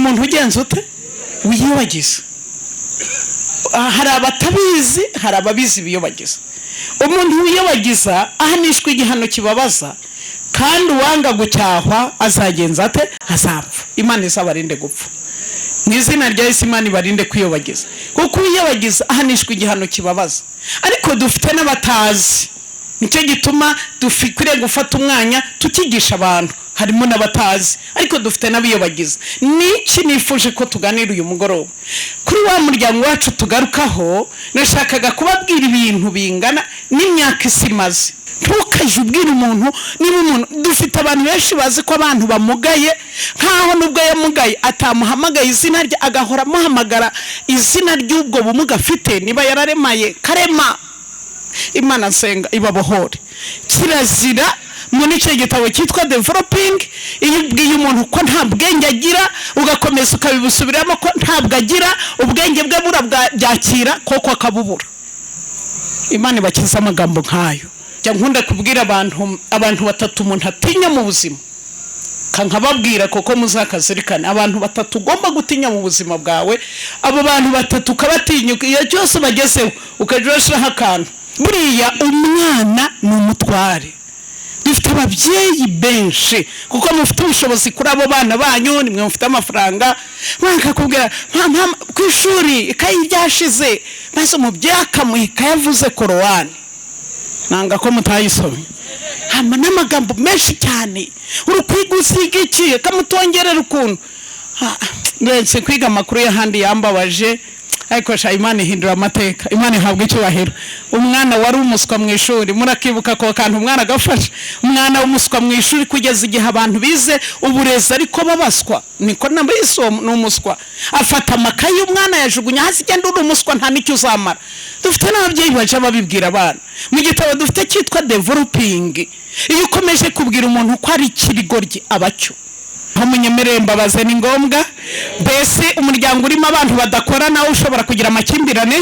Umuntu ugenza ute wiyobagiza? Hari abatabizi, hari ababizi biyobagiza. Umuntu wiyobagiza ahanishwa igihano kibabaza, kandi uwanga gucyahwa azagenza ate? Azapfa. Imana izabarinde gupfa mu izina rya Yesu. Imana ibarinde kwiyobagiza, kuko uwiyobagiza ahanishwa igihano kibabaza. Ariko dufite n'abatazi, nicyo gituma dukwiriye gufata umwanya tukigisha abantu. Harimo n'abatazi, ariko dufite n'abiyobagiza. Niki nifuje ko tuganira uyu mugoroba kuri wa muryango wacu tugarukaho? Nashakaga kubabwira ibintu bingana n'imyaka isi imaze. Ntukajye ubwira umuntu, niba umuntu, dufite abantu benshi bazi ko abantu bamugaye, nkaho nubwo yamugaye atamuhamagaye izina rye, agahora amuhamagara izina ry'ubwo bumuga afite. Niba yararemaye, karema. Imana nsenga ibabohore. Kirazira muri icyo gitabo cyitwa Developing, iyo ubwiye umuntu ko nta bwenge agira, ugakomeza ukabibusubiramo ko ntabwo agira ubwenge, bwe burabyakira koko akabubura. Imana ibakiza amagambo nk'ayo. Jya nkunda kubwira abantu, abantu batatu umuntu atinya mu buzima, nkababwira kuko muzakazirikane. Abantu batatu ugomba gutinya mu buzima bwawe, abo bantu batatu ukabatinya iyo cyose bagezeho, ukajya urashyiraho akantu. Buriya umwana ni umutware. Dufite ababyeyi benshi, kuko mufite ubushobozi kuri abo bana banyu, nimwe mufite amafaranga, bakakubwira ku ishuri ikayi ryashize, maze umubyeyi akamuha ikayi avuze korowani. Nanga ko mutayisomye hama n'amagambo menshi cyane: "Uri kwiga usiga iki?" Akamutongerera ukuntu. Ndetse kwiga amakuru y'ahandi yambabaje, ariko sha Imana ihindura amateka. Imana ihabwa icyubahiro. Umwana wari umuswa mu ishuri, murakibuka ko kantu umwana agafasha umwana w'umuswa mu ishuri, kugeza igihe abantu bize uburezi ariko babaswa, niko nabise, ni umuswa, afata amakayi y'umwana yajugunya hasi: "Genda, uri umuswa, nta n'icyo uzamara." Dufite n'ababyeyi baje babibwira abana. Mu gitabo dufite cyitwa Developing, iyo ukomeje kubwira umuntu ko ari ikirigoryi, abacyo. Aho munyemerere mbabaze, ni ngombwa? Mbese umuryango urimo abantu badakora nawe ushobora kugira amakimbirane?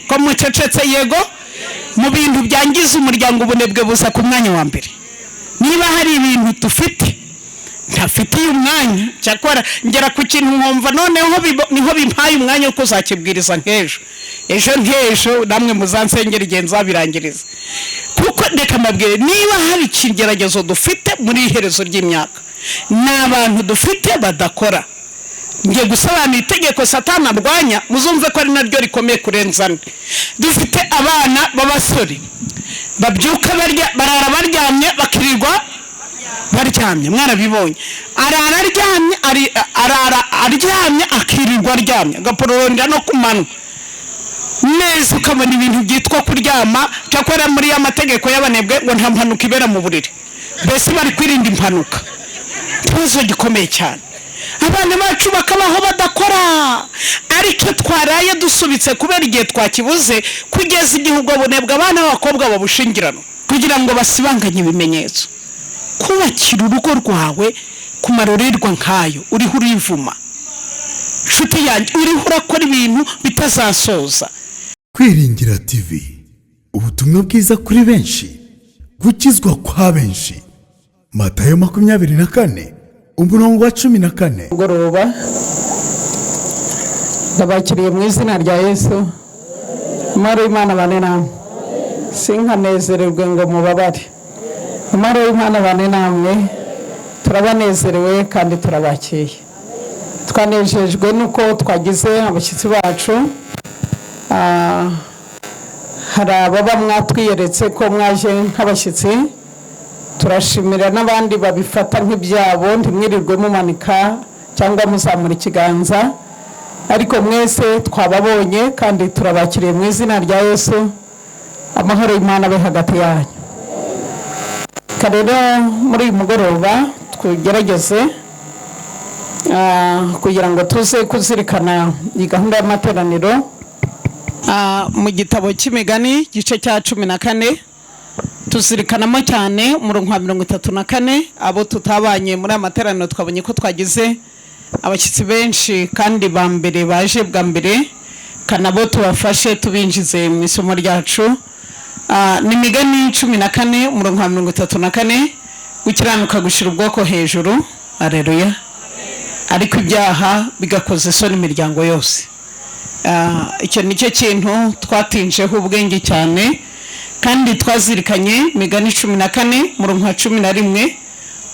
Ko mucecetse? Yego. Mu bintu byangiza umuryango, ubunebwe buza ku mwanya wa mbere. Niba hari ibintu dufite ntafitiye umwanya, cyakora ngera ku kintu nkumva noneho niho bimpaye umwanya wo kuzakibwiriza nk'ejo, ejo nk'ejo. Namwe muzansengera igihe nzabirangiriza, kuko reka mbabwire, niba hari ikigeragezo dufite muri iherezo ry'imyaka, ni abantu dufite badakora. Ngiye gusobanura itegeko Satani arwanya, muzumve ko ari naryo rikomeye kurenza andi. Dufite abana b'abasore babyuka barya, barara baryamye, bakirirwa baryamye. Mwarabibonye, arara aryamye, arara aryamye, akirirwa aryamye, agapororondera no ku manywa neza, ukabona ibintu byitwa kuryama. Cyakora muri ya mategeko y'abanebwe ngo nta mpanuka ibera mu buriri, mbese bari kwirinda impanuka. Ikibazo gikomeye cyane, abana bacu bakabaho badakora, aricyo twaraye dusubitse kubera igihe twakibuze, kugeza igihe ubwo bunebwe abana b'abakobwa babushingiranwa kugira ngo basibanganye ibimenyetso. Kubakira urugo rwawe ku marorerwa nk'ayo, uriho urivuma, nshuti yanjye, uriho urakora ibintu bitazasoza. Kwiringira TV, ubutumwa bwiza kuri benshi, gukizwa kwa benshi. Matayo 24, umurongo wa 14. Mugoroba, ndabakiriye mu izina rya Yesu. Amahoro y'Imana bane namwe. Sinkanezererwe ngo mubabare. Amahoro y'Imana bane namwe. Turabanezerewe kandi turabakiriye. Twanejejwe n'uko twagize abashyitsi bacu. Hari ababa mwatwiyeretse ko mwaje nk'abashyitsi, turashimira n'abandi babifata nk'ibyabo, ntimwirirwe mumanika cyangwa muzamura ikiganza, ariko mwese twababonye kandi turabakiriye mu izina rya Yesu. Amahoro y'Imana abe hagati yanyu. Reka rero muri uyu mugoroba tugerageze kugira ngo tuze kuzirikana iyi gahunda y'amateraniro. Mu gitabo cy'Imigani, igice cya 14, tuzirikanamo cyane umurongo wa 34. Abo tutabanye muri aya materaniro, twabonye ko twagize abashyitsi benshi kandi ba mbere baje bwa mbere, kanabo tubafashe tubinjize mu isomo ryacu. Ni Imigani 14, umurongo wa 34: "Gukiranuka gushyira ubwoko hejuru." Areruya. Ariko ibyaha bigakoza isoni imiryango yose. Icyo ni cyo kintu twatinjeho ubwenge cyane, kandi twazirikanye Imigani 14, murongo wa 11: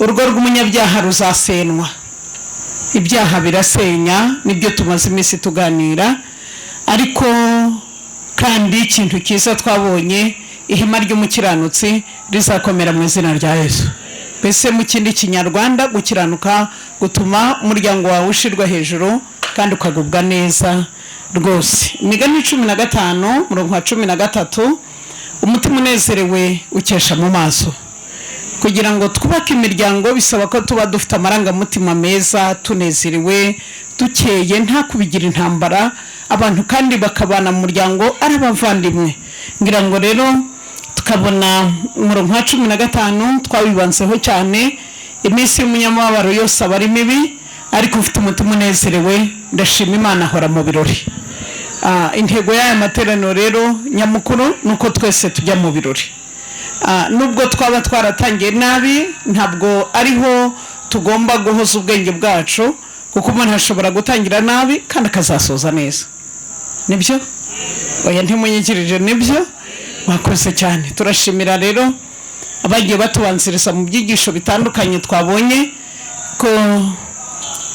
urugo rw'umunyabyaha ruzasenwa. Ibyaha birasenya, nibyo tumaze iminsi tuganira. Ariko kandi ikintu cyiza twabonye, ihema ry'umukiranutsi rizakomera mu izina rya Yesu. Mbese mu kindi Kinyarwanda, gukiranuka gutuma umuryango wawe ushirwa hejuru kandi ukagubwa neza rwose. Imigani 15, murongo wa 13: umutima unezerewe ukesha mu maso. Kugira ngo twubake imiryango bisaba ko tuba dufite amarangamutima meza, tunezerewe, dukeye, nta kubigira intambara, abantu kandi bakabana mu muryango ari abavandimwe. Ngira ngo rero tukabona umurongo wa 15 twawibanzeho cyane: iminsi y'umunyamubabaro yose aba ari mibi, ariko ufite umutima unezerewe, ndashima Imana, ahora mu birori. Intego y'aya materaniro rero nyamukuru ni uko twese tujya mu birori. Nubwo twaba twaratangiye nabi, ntabwo ariho tugomba guhoza ubwenge bwacu, kuko umuntu ashobora gutangira nabi kandi akazasoza neza. Nibyo? Oya, ntimunyikirije. Nibyo, wakoze cyane. Turashimira rero abagiye batubanziriza mu byigisho bitandukanye. Twabonye ko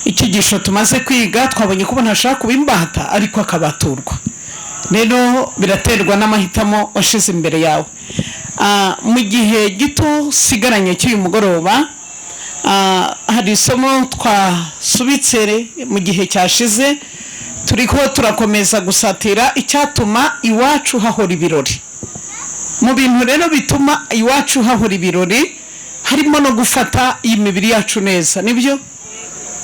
icyigisho tumaze kwiga, twabonye ko umuntu ashobora kuba imbata ariko akabaturwa. Rero biraterwa n'amahitamo washize imbere yawe. Mu gihe gito sigaranye cy'uyu mugoroba, hari isomo twasubitse mu gihe cyashize. Turiho turakomeza gusatira icyatuma iwacu hahora ibirori. Mu bintu rero bituma iwacu hahora ibirori harimo no gufata iyi mibiri yacu neza. Nibyo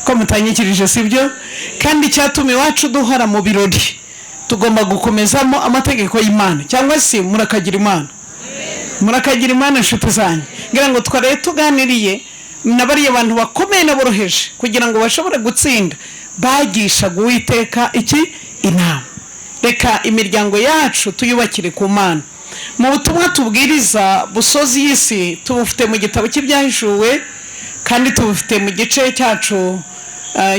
ko mutanyikirije? Sibyo? Kandi icyatuma iwacu duhora mu birori, tugomba gukomezamo amategeko y'Imana, cyangwa se murakagira Imana, murakagira Imana, inshuti zanyu. Ngira ngo twaraye tuganiriye na bariya bantu bakomeye n'aboroheje, kugira ngo bashobore gutsinda bagishaga Uwiteka iki inama. Reka imiryango yacu tuyubakire ku Mana. Mu butumwa tubwiriza busozi y'isi, tubufite mu gitabo cy'Ibyahishuwe, kandi tubufite mu gice cyacu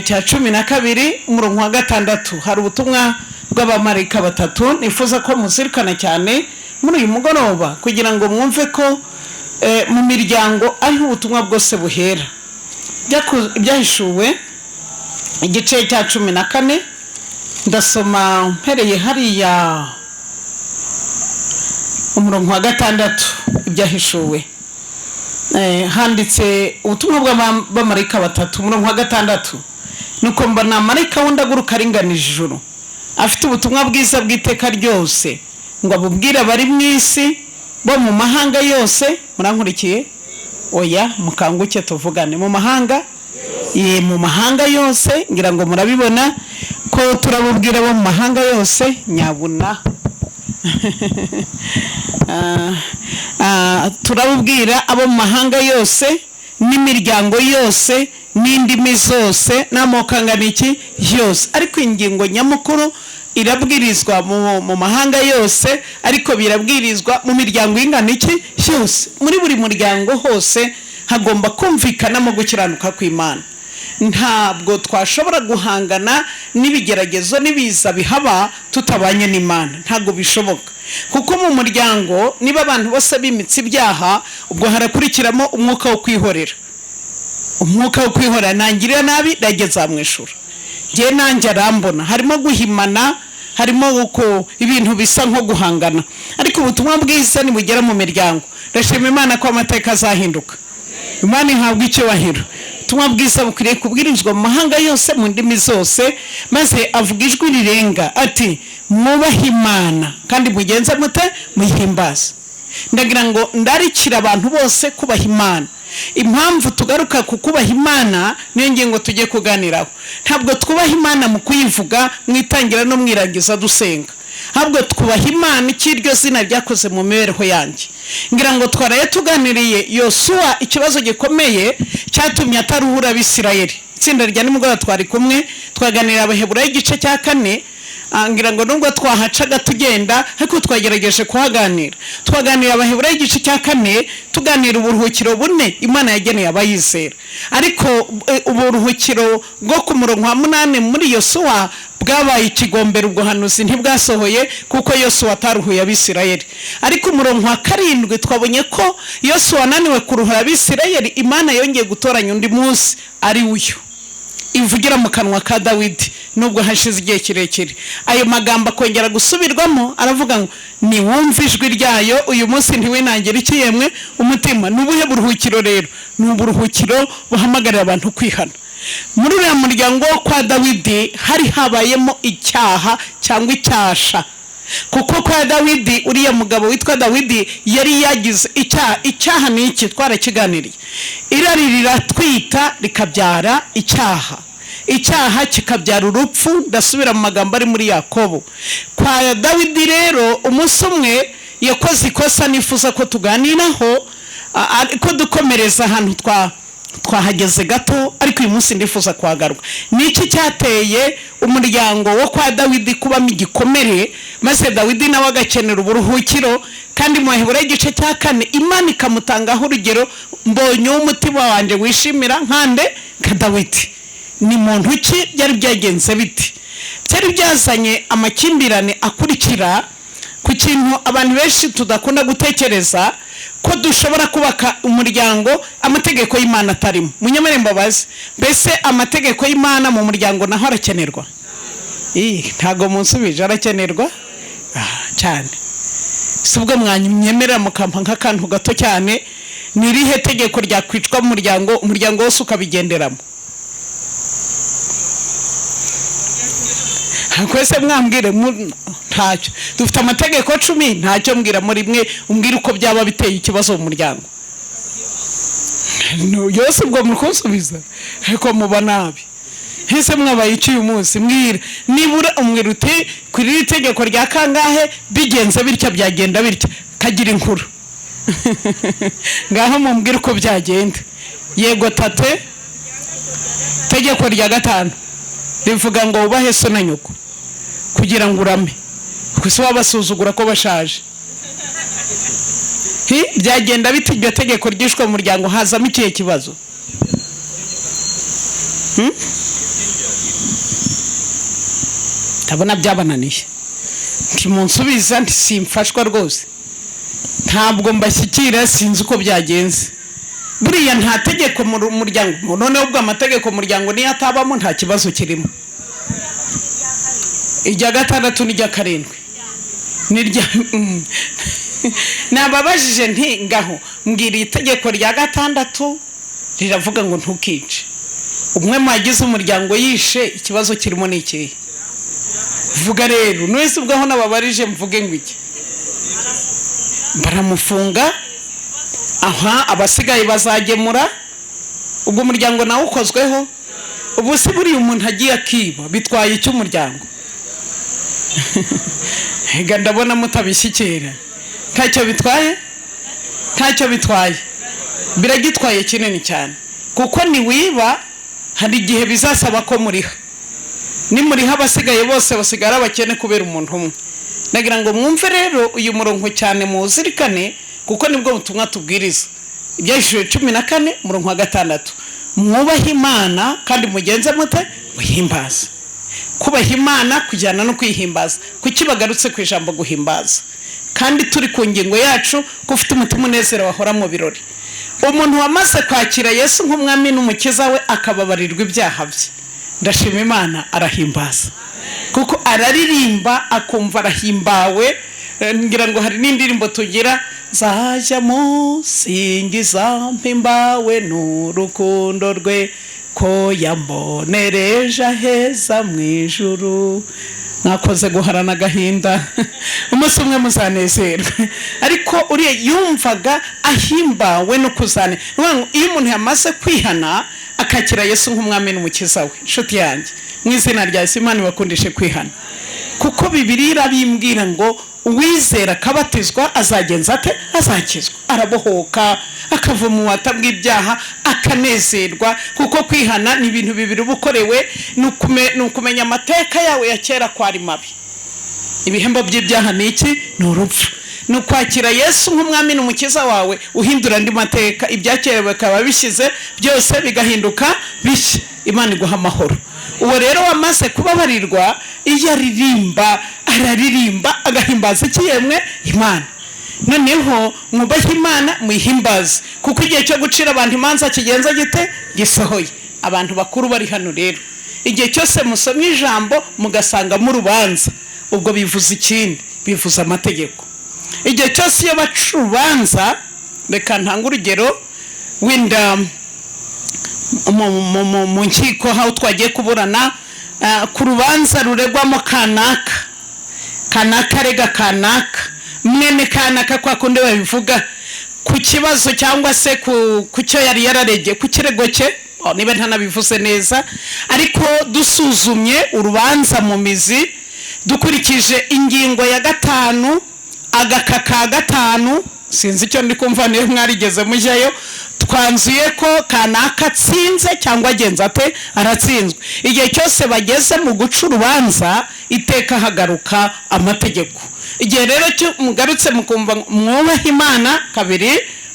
cya 12, umurongo wa 6. Hari ubutumwa bw'abamarayika batatu nifuza ko muzirikana cyane muri uyu mugoroba, kugira ngo mwumve ko mu miryango ariho ubutumwa bwose buhera. Ibyahishuwe igice cya 14, ndasoma mpereye hariya umurongo wa 6. Ibyahishuwe, handitse ubutumwa bw'abamarayika batatu. Umurongo wa 6: nuko mbona marayika wundi aguruka aringanije ijuru, afite ubutumwa bwiza bw'iteka ryose, ngo abubwire abari mu isi bo mu mahanga yose. Murankurikiye? Oya, mukanguke tuvugane. Mu mahanga ye, mu mahanga yose. Ngira ngo murabibona ko turabubwira bo mu mahanga yose. Nyabuna, turabubwira abo mu mahanga yose n'imiryango yose n'indimi zose n'amoko angana iki yose. Ariko ingingo nyamukuru, irabwirizwa mu mahanga yose, ariko birabwirizwa mu miryango ingana iki yose. Muri buri muryango hose hagomba kumvikanamo gukiranuka kw'Imana. Ntabwo twashobora guhangana n'ibigeragezo n'ibiza bihaba tutabanye n'Imana, ntabwo bishoboka. Kuko mu muryango niba abantu bose bimitse ibyaha, ubwo harakurikiramo umwuka wo kwihorera. Umwuka wo kwihorera: nangirira nabi ndageza mu ishuri, ngewe nanjye arambona. Harimo guhimana, harimo uko ibintu bisa nko guhangana. Ariko ubutumwa bwiza nibugera mu miryango, ndashima Imana ko amateka azahinduka. Imana ihabwa icyubahiro. Ubutumwa bwiza bukwiriye kubwirizwa mu mahanga yose, mu ndimi zose. Maze avuga ijwi rirenga ati: mwubahe Imana kandi mugenze mute? Muyihimbaze. Ndagira ngo ndarikira abantu bose kubaha Imana. Impamvu tugaruka ku kubaha Imana, niyo ngingo tugiye kuganiraho. Ntabwo twubaha Imana mu kuyivuga mu itangira no mu irangiza dusenga, ahubwo twubaha Imana icyo iryo zina ryakoze mu mibereho yanjye. Ngira ngo twaraye tuganiriye Yosuwa, ikibazo gikomeye cyatumye ataruhura Abisirayeli. Itsinda rya nimugoroba twari kumwe, twaganiriye Abaheburayo igice cya 4. Ngira ngo nubwo twahacaga tugenda, ariko twagerageje kuhaganira. Twaganira Abaheburayo igice cya 4, tuganira uburuhukiro bune Imana yageneye abayizera. Ariko uburuhukiro bwo ku murongo wa 8 muri Yosuwa bwabaye ikigombera, ubwo ntibwasohoye kuko Yosuwa ataruhuye Abisirayeli. Ariko umurongo wa 7 twabonye ko Yosuwa ananiwe kuruhura Abisirayeli, Imana yongeye gutoranya undi munsi ari uyu ivugira mu kanwa ka Dawidi nubwo hashize igihe kirekire. Ayo magambo akongera gusubirwamo, aravuga ngo niwumve ijwi ryayo uyu munsi ntiwinangire iki yemwe umutima. Ni ubuhe buruhukiro rero? Ni uburuhukiro buhamagarira abantu kwihana. Muri uriya muryango wo kwa Dawidi hari habayemo icyaha cyangwa icyasha, kuko kwa Dawidi, uriya mugabo witwa Dawidi yari yagize icyaha. Icyaha ni iki? Twarakiganiriye. Irari riratwita rikabyara icyaha, icyaha kikabyara urupfu. Ndasubira mu magambo ari muri Yakobo. Kwa Dawidi rero umunsi umwe yakoze ikosa nifuza ko tuganiraho, ariko dukomereza ahantu twahageze gato, ariko uyu munsi ndifuza kuhagaruka. Ni iki cyateye umuryango wo kwa Dawidi kubamo igikomere, maze Dawidi nawe agakenera uburuhukiro? Kandi mu Baheburayo igice cya 4 Imana ikamutangaho urugero, mbonye umutima wanjye wishimira nkande nka Dawidi. Ni muntu ki? Byari byagenze biti? Byari byazanye amakimbirane akurikira ku kintu abantu benshi tudakunda gutekereza, ko dushobora kubaka umuryango amategeko y'Imana atarimo. Munyamarembo bazi mbese amategeko y'Imana mu muryango naho arakenerwa? Ntago munsubije. Arakenerwa cyane. Si ubwo mwanyemera mukampa nk'akantu gato cyane, ni irihe tegeko ryakwicwa mu muryango, umuryango wose ukabigenderamo? Kwese mwambwire ntacyo. Dufite amategeko 10, ntacyo mbwira muri mwe umbwire uko byaba biteye ikibazo mu muryango. Yose ubwo mukunsubiza ariko muba nabi. Hese mwabaye iki uyu munsi? Mbwira nibura umwira uti kuri iri tegeko rya kangahe bigenze bitya byagenda bitya, kagira inkuru. Ngaho mumbwire uko byagenda. Yego tate, tegeko rya 5 rivuga ngo wubahe so na nyoko kugira ngo urame. Kuko wabasuzugura ko bashaje. Byagenda bite iryo tegeko ryishwe mu muryango hazamo ikihe kibazo? Ndabona byabananiye. Ntimunsubiza, ntisimfashwa rwose, ntabwo mbashyikira, sinzi uko byagenze. Buriya nta tegeko mu muryango. Noneho ubwo amategeko mu muryango niyo atabamo nta kibazo kirimo. Irya 6 n'irya 7 nirya nababajije nti ngaho mbwira itegeko rya 6 riravuga ngo ntukice. Umwe mu bagize umuryango yishe, ikibazo kirimo ni ikihe? Vuga rero nwese ubwo aho nababarije mvuge ngo iki? Baramufunga, aha abasigaye bazagemura, ubwo umuryango nawe ukozweho. Ubu se buriya umuntu agiye akiba bitwaye icyo umuryango? Ega ndabona mutabishyikira. Ntacyo bitwaye, ntacyo bitwaye, biragitwaye kinini cyane. Kuko niwiba hari igihe bizasaba ko muriha, nimuriha abasigaye bose basigara abakene kubera umuntu umwe. Nagira ngo mwumve rero uyu murongo cyane muzirikane, kuko nibwo butumwa tubwiriza. Ibyahishuriwe 14 umurongo wa 6, mwubahe Imana kandi mugenze mute? Muhimbaze. Kubaha Imana kujyana no kwihimbaza. Kuki bagarutse ku ijambo guhimbaza? Kandi turi ku ngingo yacu ko ufite umutima unezero wahora mu birori. Umuntu wamaze kwakira Yesu nk'umwami n'umukiza we akababarirwa ibyaha bye, ndashima Imana, arahimbaza. Kuko araririmba akumva arahimbawe. Ngira ngo hari n'indirimbo tugira, nzajya musingiza mpimbawe n'urukundo rwe, ko yambonereje aheza mu ijuru. Mwakoze guharana agahinda, umunsi umwe muzanezerwa. Ariko uriya yumvaga ahimbawe no kuzane. Iyo umuntu yamaze kwihana akakira Yesu nk'umwami n'umukiza we, inshuti yanjye mu izina rya Yesu, Imana ibakundishe kwihana. Kuko Bibiliya irabimbwira ngo uwizera akabatizwa azagenza ate? Azakizwa. Arabohoka, akava mu bubata bw'ibyaha, akanezerwa. Kuko kwihana ni ibintu bibiri uba ukorewe: ni ukumenya amateka yawe ya kera ko ari mabi. Ibihembo by'ibyaha ni iki? Ni urupfu. Ni ukwakira Yesu nk'umwami n'umukiza wawe, uhindura andi mateka, ibya kera bikaba bishyize, byose bigahinduka bishya. Imana iguha amahoro. Uwo rero wamaze kubabarirwa, iyo aririmba, araririmba agahimbaza iki yemwe? Imana. Noneho mwubahe Imana, muyihimbaze, kuko igihe cyo gucira abantu imanza kigenza gite? Gisohoye. Abantu bakuru bari hano rero, igihe cyose musomye ijambo mugasangamo urubanza, ubwo bivuze ikindi, bivuze amategeko. Igihe cyose iyo baca urubanza, reka ntange urugero wenda mu nkiko aho twagiye kuburana, ku rubanza ruregwamo kanaka, kanaka arega kanaka, mwene kanaka, kwa kundi babivuga, ku kibazo cyangwa se ku cyo yari yararegeye, ku kirego cye. Oh, niba ntanabivuze neza, ariko dusuzumye urubanza mu mizi dukurikije ingingo ya 5 agaka ka 5, sinzi icyo ndi kumva niyo mwarigeze mujyayo, twanzuye ko kanaka atsinze cyangwa agenza ate? Aratsinzwe. Igihe cyose bageze mu guca urubanza, iteka hagaruka amategeko. Igihe rero cyo mugarutse mukumva mwubahe Imana, kabiri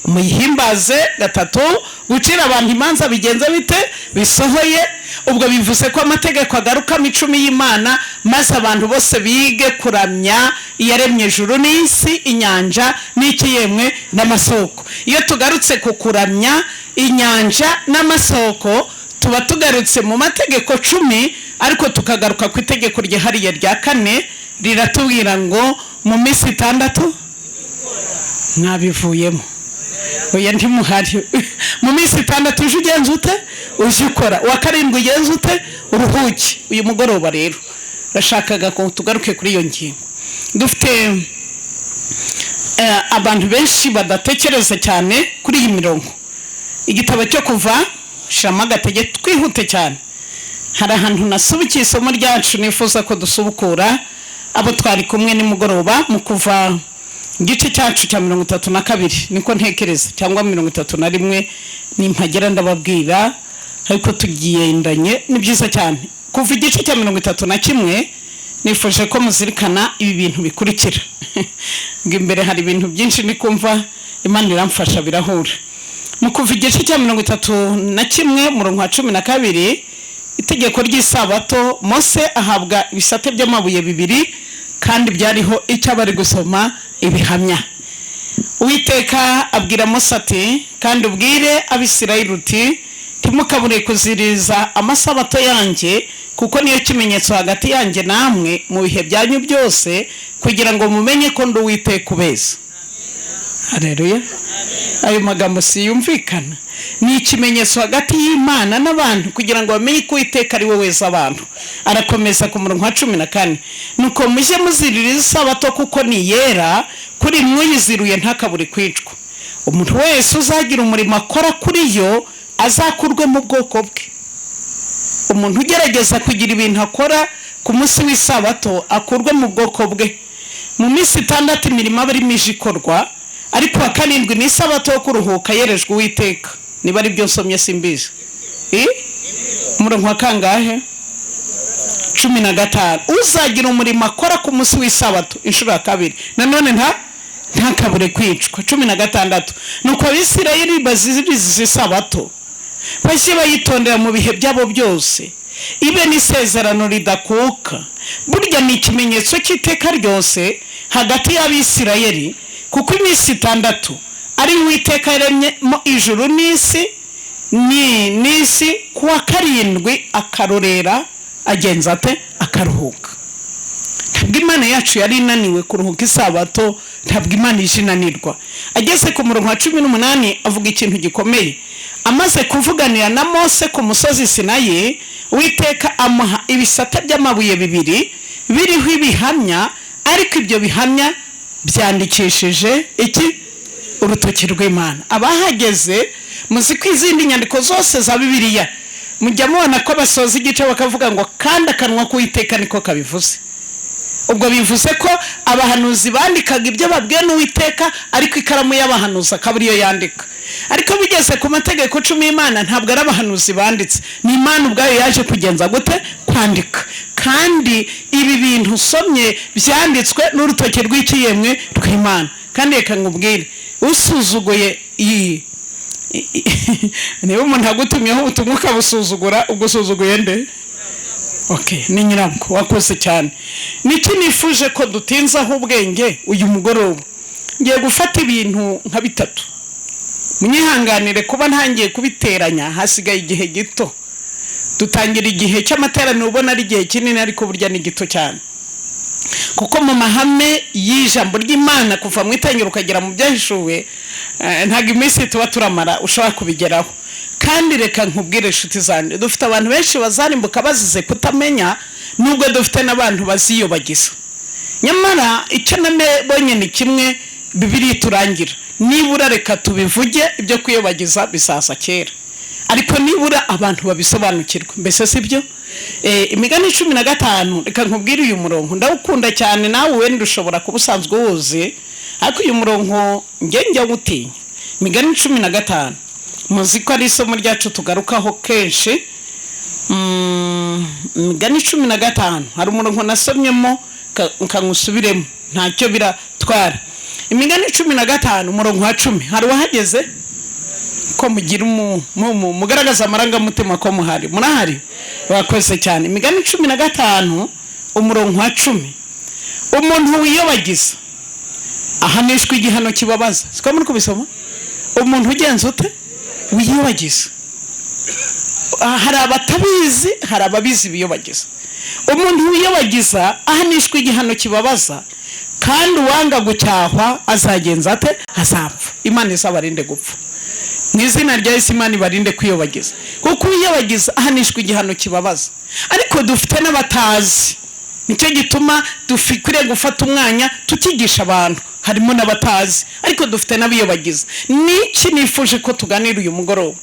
muyihimbaze, gatatu gucira abantu imanza bigenze bite? Bisohoye. Ubwo bivuze ko amategeko agarukamo 10 y'Imana, maze abantu bose bige kuramya iyaremye ijuru n'isi, inyanja n'ikiyemwe n'amasoko. Iyo tugarutse ku kuramya inyanja n'amasoko, tuba tugarutse mu mategeko 10, ariko tukagaruka ku itegeko ryihariye rya 4, riratubwira ngo mu minsi 6 mwabivuyemo. Oya, ntimuhari. Mu minsi 6 uje ugenza ute? Uje ukora. Uwa 7 ugenza ute? Uruhuke. Uyu mugoroba rero rashakaga ko tugaruke kuri iyo ngingo. Dufite abantu benshi badatekereza cyane kuri iyi mirongo. Igitabo cyo Kuva, shiramo agatege, twihute cyane. Hari ahantu nasubikiye isomo ryacu nifuza ko dusubukura, abo twari kumwe nimugoroba, mu Kuva igice cyacu cya 32, niko ntekereza, cyangwa 31, nimpagera ndababwira, ariko tugendanye ni byiza cyane. Kuva igice cya 31, nifuje ko muzirikana ibi bintu bikurikira. Ngo imbere hari ibintu byinshi ndi kumva Imana iramfasha birahura. Mu Kuva igice cya 31, murongo wa 12, itegeko ry'isabato, Mose ahabwa ibisate by'amabuye 2, kandi byariho icyo abari gusoma ibihamya. Uwiteka abwira Mose ati: "Kandi ubwire Abisirayeli uti: ntimukabure kuziriza amasabato yanjye, kuko niyo kimenyetso hagati yanjye namwe mu bihe byanyu byose, kugira ngo mumenye ko ndi Uwiteka ubeza." Haleluya! Ayo magambo siyumvikana? Ni ikimenyetso hagati y'Imana n'abantu, kugira ngo bamenye ko Uwiteka ari we weza abantu. Arakomeza ku murongo wa 14: "Nuko mujye muziririza isabato, kuko ni yera kuri mwuyiziruye ntakabure kwicwa. Umuntu wese uzagira umurimo akora kuri yo azakurwe mu bwoko bwe." Umuntu ugerageza kugira ibintu akora ku munsi w'isabato akurwe mu bwoko bwe. Mu minsi 6 imirimo aba irimo ije ikorwa, ariko uwa 7 ni isabato yo kuruhuka yerejwe Uwiteka. Niba ari byo nsomye simbizi. Umurongo wa kangahe? 15: uzagira umurimo akora ku munsi w'isabato, inshuro ya kabiri nanone, ntakabure kwicwa. 16: nuko Abisirayeli baziriza isabato, bajye bayitondera mu bihe byabo byose, ibe n'isezerano ridakuka. Burya ni ikimenyetso cy'iteka ryose hagati y'Abisirayeli, kuko iminsi 6 ari Uwiteka yaremyemo ijuru n'isi ni n'isi, kuwa 7 akarorera, agenza ate? Akaruhuka. Ntabwo Imana yacu yari inaniwe kuruhuka isabato, ntabwo Imana ije inanirwa. Ageze ku murongo wa 18 avuga ikintu gikomeye. Amaze kuvuganira na Mose ku musozi Sinayi, Uwiteka amuha ibisate by'amabuye 2 biriho ibihamya, ariko ibyo bihamya byandikishije iki? Urutoki rw'Imana. Abahageze muzi ko izindi nyandiko zose za Bibiliya mujya mubona ko basoza igice bakavuga ngo kandi akanwa k'Uwiteka niko kabivuze. Ubwo bivuze ko abahanuzi bandikaga ibyo babwiwe n'Uwiteka, ariko ikaramu y'abahanuzi akaba ariyo yandika. Ariko bigeze ku mategeko 10 y'Imana, ntabwo ari abahanuzi banditse, ni Imana ubwayo yaje kugenza gute? Kwandika. Kandi ibi bintu usomye byanditswe n'urutoki rw'ikiyemwe rw'Imana. Kandi reka nkubwire, usuzuguye iyi, niba umuntu agutumyeho ubutumwa ukabusuzugura, ubwo usuzuguye nde? Okay, ni nyirabwo. Wakoze cyane. Niki nifuje ko dutinzaho ubwenge uyu mugoroba? Ngiye gufata ibintu nka bitatu, mwihanganire kuba ntangiye kubiteranya, hasigaye igihe gito. Dutangira igihe cy'amateraniro ubona ari igihe kinini, ariko burya ni gito cyane, kuko mu mahame y'ijambo ry'Imana kuva mu itangiriro ukagera mu byahishuwe, ntabwo iminsi tuba turamara ushobora kubigeraho. Kandi reka nkubwire, inshuti zanjye, dufite abantu benshi bazarimbuka bazize kutamenya, nubwo dufite n'abantu baziyobagiza. Nyamara icyo nabonye ni kimwe Bibiliya iturangira: nibura reka tubivuge, ibyo kwiyobagiza bizaza kera, ariko nibura abantu babisobanukirwa. Mbese si byo? Imigani 15, reka nkubwire, uyu murongo ndawukunda cyane. Nawe wenda ushobora kuba usanzwe uwuzi, ariko uyu murongo njye njya wutinya. Imigani 15, muzi ko ari isomo ryacu tugarukaho kenshi. Imigani 15, hari umurongo nasomyemo, nkanywusubiremo, ntacyo biratwara. Imigani 15, umurongo wa 10, hari uwahageze? Ko mugira mugaragaza amarangamutima ko muhari? Murahari, bakoze cyane. Imigani 15, umurongo wa 10: umuntu wiyobagiza ahanishwa igihano kibabaza. Siko muri kubisoma? Umuntu ugenza ute? Wiyobagiza. Hari abatabizi, hari ababizi biyobagiza. Umuntu wiyobagiza ahanishwa igihano kibabaza, kandi uwanga gucyahwa azagenza ate? Azapfa. Imana izabarinde gupfa mu izina rya Yesu. Imana ibarinde kwiyobagiza, kuko uwiyobagiza ahanishwa igihano kibabaza. Ariko dufite n'abatazi, nicyo gituma dukwiriye gufata umwanya tukigisha abantu. Harimo n'abatazi, ariko dufite n'abiyobagiza. Niki nifuje ko tuganira uyu mugoroba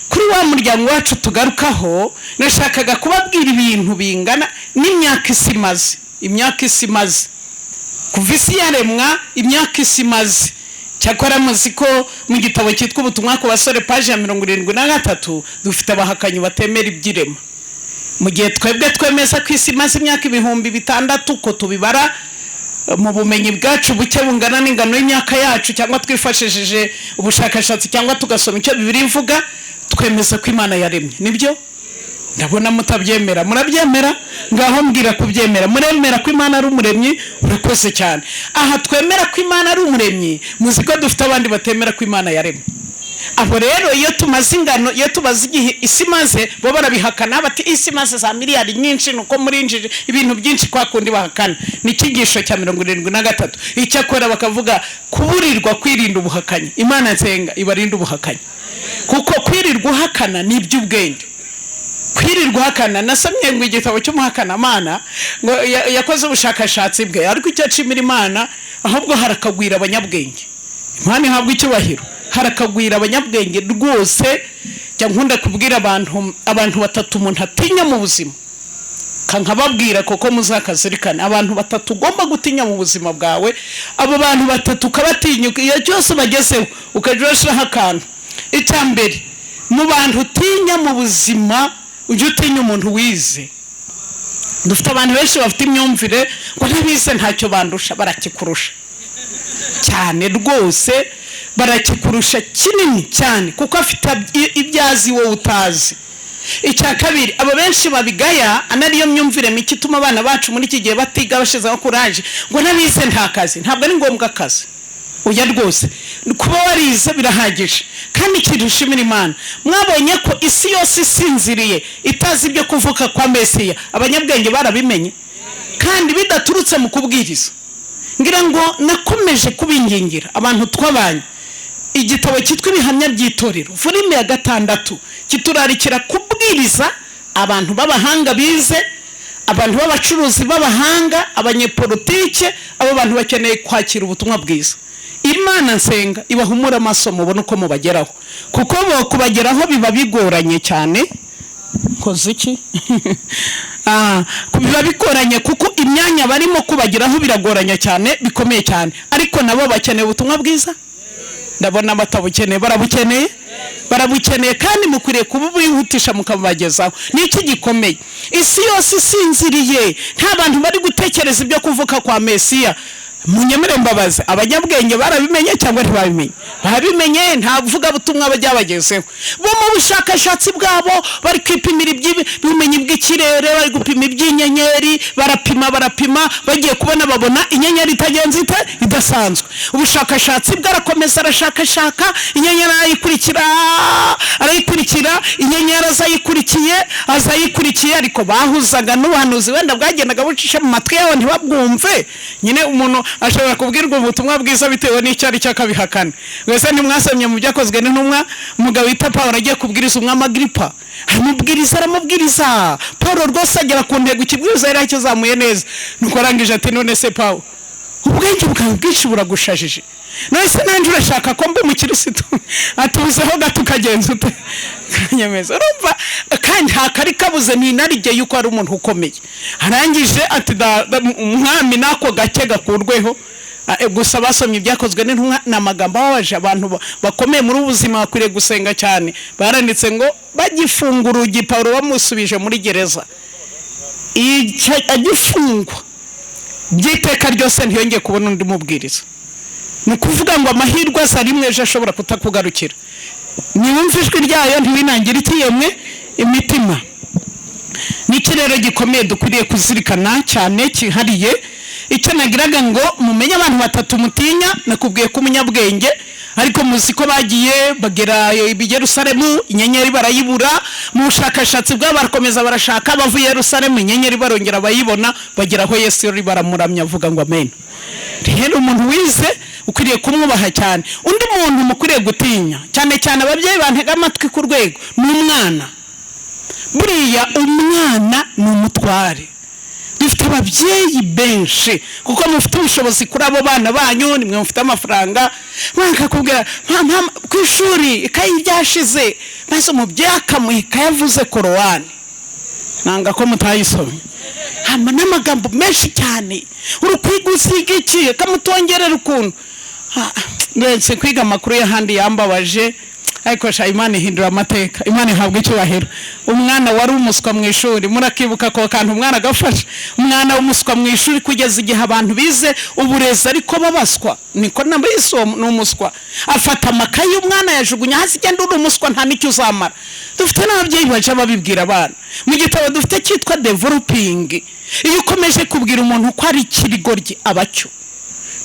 kuri wa muryango wacu tugarukaho? Nashakaga kubabwira ibintu bingana n'imyaka isi imaze, imyaka isi imaze kuva isi yaremwa, imyaka isi imaze. Cyakora muzi ko mu gitabo cyitwa Ubutumwa ku Basore, paji ya 73, dufite abahakanyi batemera iby'irema, mu gihe twebwe twemeza ko isi imaze imyaka 6000, ko tubibara mu bumenyi bwacu buke bungana n'ingano y'imyaka yacu, cyangwa twifashishije ubushakashatsi, cyangwa tugasoma icyo Bibiliya ivuga, twemeza ko Imana yaremye. Nibyo? Ndabona mutabyemera. Murabyemera? Ngaho mbwira kubyemera. Muremera ko Imana ari umuremyi? Urakoze cyane. Aha twemera ko Imana ari umuremyi, muzi ko dufite abandi batemera ko Imana yaremye. Abo rero, iyo tumaze ingano, iyo tumaze igihe isi imaze, bo barabihakana, bati isi imaze za miliyari nyinshi, nuko murinjije ibintu byinshi, kwa kundi bahakana. Ni icyigisho cya 73. Icyakora bakavuga kuburirwa kwirinda ubuhakanyi. Imana nsenga ibarinde ubuhakanyi, kuko kwirirwa uhakana ni iby'ubwenge. Kwirirwa uhakana, nasomye ngo igitabo cy'umuhakanamana ngo yakoze ubushakashatsi bwe, ariko icyo nshimira Imana, ahubwo harakagwira abanyabwenge. Imana ihabwa icyubahiro. Harakagwira abanyabwenge rwose. Jya nkunda kubwira abantu, abantu batatu umuntu atinya mu buzima, nkababwira kuko muzakazirikane. Abantu batatu ugomba gutinya mu buzima bwawe, abo bantu batatu ukabatinya iyo cyose bagezeho ukajya urashyiraho akantu. Icya mbere mu bantu utinya mu buzima, ujye utinya umuntu wize. Dufite abantu benshi bafite imyumvire ngo n'abize ntacyo bandusha. Barakikurusha cyane rwose, barakikurusha kinini cyane, kuko afite ibyo azi wowe utazi. Icya kabiri, abo benshi babigaya, anariyo myumvire mike ituma abana bacu muri iki gihe batiga bashizeho kuraje, ngo n'abize nta kazi. Ntabwo ari ngombwa akazi, oya rwose, kuba warize birahagije. Kandi ikintu ushimira Imana, mwabonye ko isi yose isinziriye itazi ibyo kuvuka kwa Mesiya, abanyabwenge barabimenye, kandi bidaturutse mu kubwiriza. Ngira ngo nakomeje kubingingira abantu twabanye. Igitabo cyitwa Ibihamya by'Itorero, volume ya 6, kiturarikira kubwiriza abantu b'abahanga bize, abantu b'abacuruzi b'abahanga, abanyepolitike. Abo bantu bakeneye kwakira ubutumwa bwiza. Imana nsenga ibahumura amaso mubone uko mubageraho, kuko bo kubageraho biba bigoranye cyane. Nkoze iki? Biba bigoranye kuko imyanya barimo kubageraho biragoranye cyane, bikomeye cyane. Ariko nabo bakeneye ubutumwa bwiza. Ndabona batabukeneye. Barabukeneye, barabukeneye, kandi mukwiriye kububihutisha mukabubagezaho. Ni iki gikomeye? Isi yose isinziriye, nta bantu bari gutekereza ibyo kuvuka kwa Mesiya. Munyemere mbabaze, abanyabwenge barabimenye cyangwa ntibabimenye? Babimenye. Nta vugabutumwa bajya bagezeho. Bo mu bushakashatsi bwabo bari kwipimira iby'ubumenyi bw'ikirere, bari gupima iby'inyenyeri, barapima, barapima, bagiye kubona babona inyenyeri itagenze ite? Idasanzwe. Ubushakashatsi bwarakomeza, arashakashaka inyenyeri, arayikurikira, arayikurikira, inyenyeri azayikurikiye, azayikurikiye. Ariko bahuzaga n'ubuhanuzi wenda bwagendaga bucisha mu matwi yabo ntibabwumve. Nyine umuntu ashobora kubwirwa ubutumwa bwiza bitewe n'icyo ari cyo akabihakana. Wese ntimwasomye mu Byakozwe n'Intumwa, umugabo wita Paul agiye kubwiriza umwami Agiripa, aramubwiriza, aramubwiriza, Paul rwose agera ku ntego, ikibwiriza yari akizamuye neza. Nuko arangije ati: "None se Paul, ubwenge bwawe bwinshi buragushajije, none se nanjye urashaka ko mba umukirisitu?" Atubuzeho gato ukagenza ute? Kanyemeza. Urumva kandi nta kari kabuze, ni inarijye yuko ari umuntu ukomeye. Arangije ati: "Umwami, n'ako gake gakurweho." Gusa basomye Ibyakozwe n'Intumwa, ni amagambo ababaje. Abantu bakomeye muri ubu buzima bakwiriye gusenga cyane. Baranditse ngo bagifunga urugi, Pawulo bamusubije muri gereza, agifungwa by'iteka ryose, ntiyongeye kubona undi mubwiriza. Ni ukuvuga ngo amahirwe aza rimwe, ejo ashobora kutakugarukira. Niwumva ijwi ryayo, ntiwinangire ikiyemwe imitima. Niki rero gikomeye dukwiriye kuzirikana cyane cyihariye? Icyo nagiraga ngo mumenye, abantu batatu mutinya. Nakubwiye ko umunyabwenge, ariko muzi ko bagiye bagera i Yerusalemu, inyenyeri barayibura. Mu bushakashatsi bwabo barakomeza barashaka, bavuye i Yerusalemu inyenyeri barongera bayibona, bagera aho Yesu yari, baramuramya. Avuga ngo amen. Rero umuntu wize ukwiriye kumwubaha cyane. Undi muntu mukwiriye gutinya cyane cyane, ababyeyi bantega amatwi ku rwego, ni umwana. Buriya umwana ni umutware. Dufite ababyeyi benshi, kuko mufite ubushobozi kuri abo bana banyu, nimwe mufite amafaranga, bakakubwira: "Mama, ku ishuri ikayi ryashize," maze umubyeyi akamuha ikayi avuze korowani. Nanga ko mutayisomye. Hama n'amagambo menshi cyane: "Uri kwiga usiga iki?" Akamutongerera ukuntu. Ndetse kwiga amakuru y'ahandi yambabaje, ariko sha Imana ihindura amateka, Imana ihabwa icyubahiro. Umwana wari umuswa mu ishuri, murakibuka ako kantu umwana agafasha umwana w'umuswa mu ishuri, kugeza igihe abantu bize uburezi ariko babaswa, niko nabise, uwo ni umuswa, afata amakayi y'umwana yajugunya hasi: "Genda, uri umuswa, nta n'icyo uzamara." Dufite n'ababyeyi baje babibwira abana. Mu gitabo dufite cyitwa Developing, iyo ukomeje kubwira umuntu ko ari ikirigoryi, abacyo.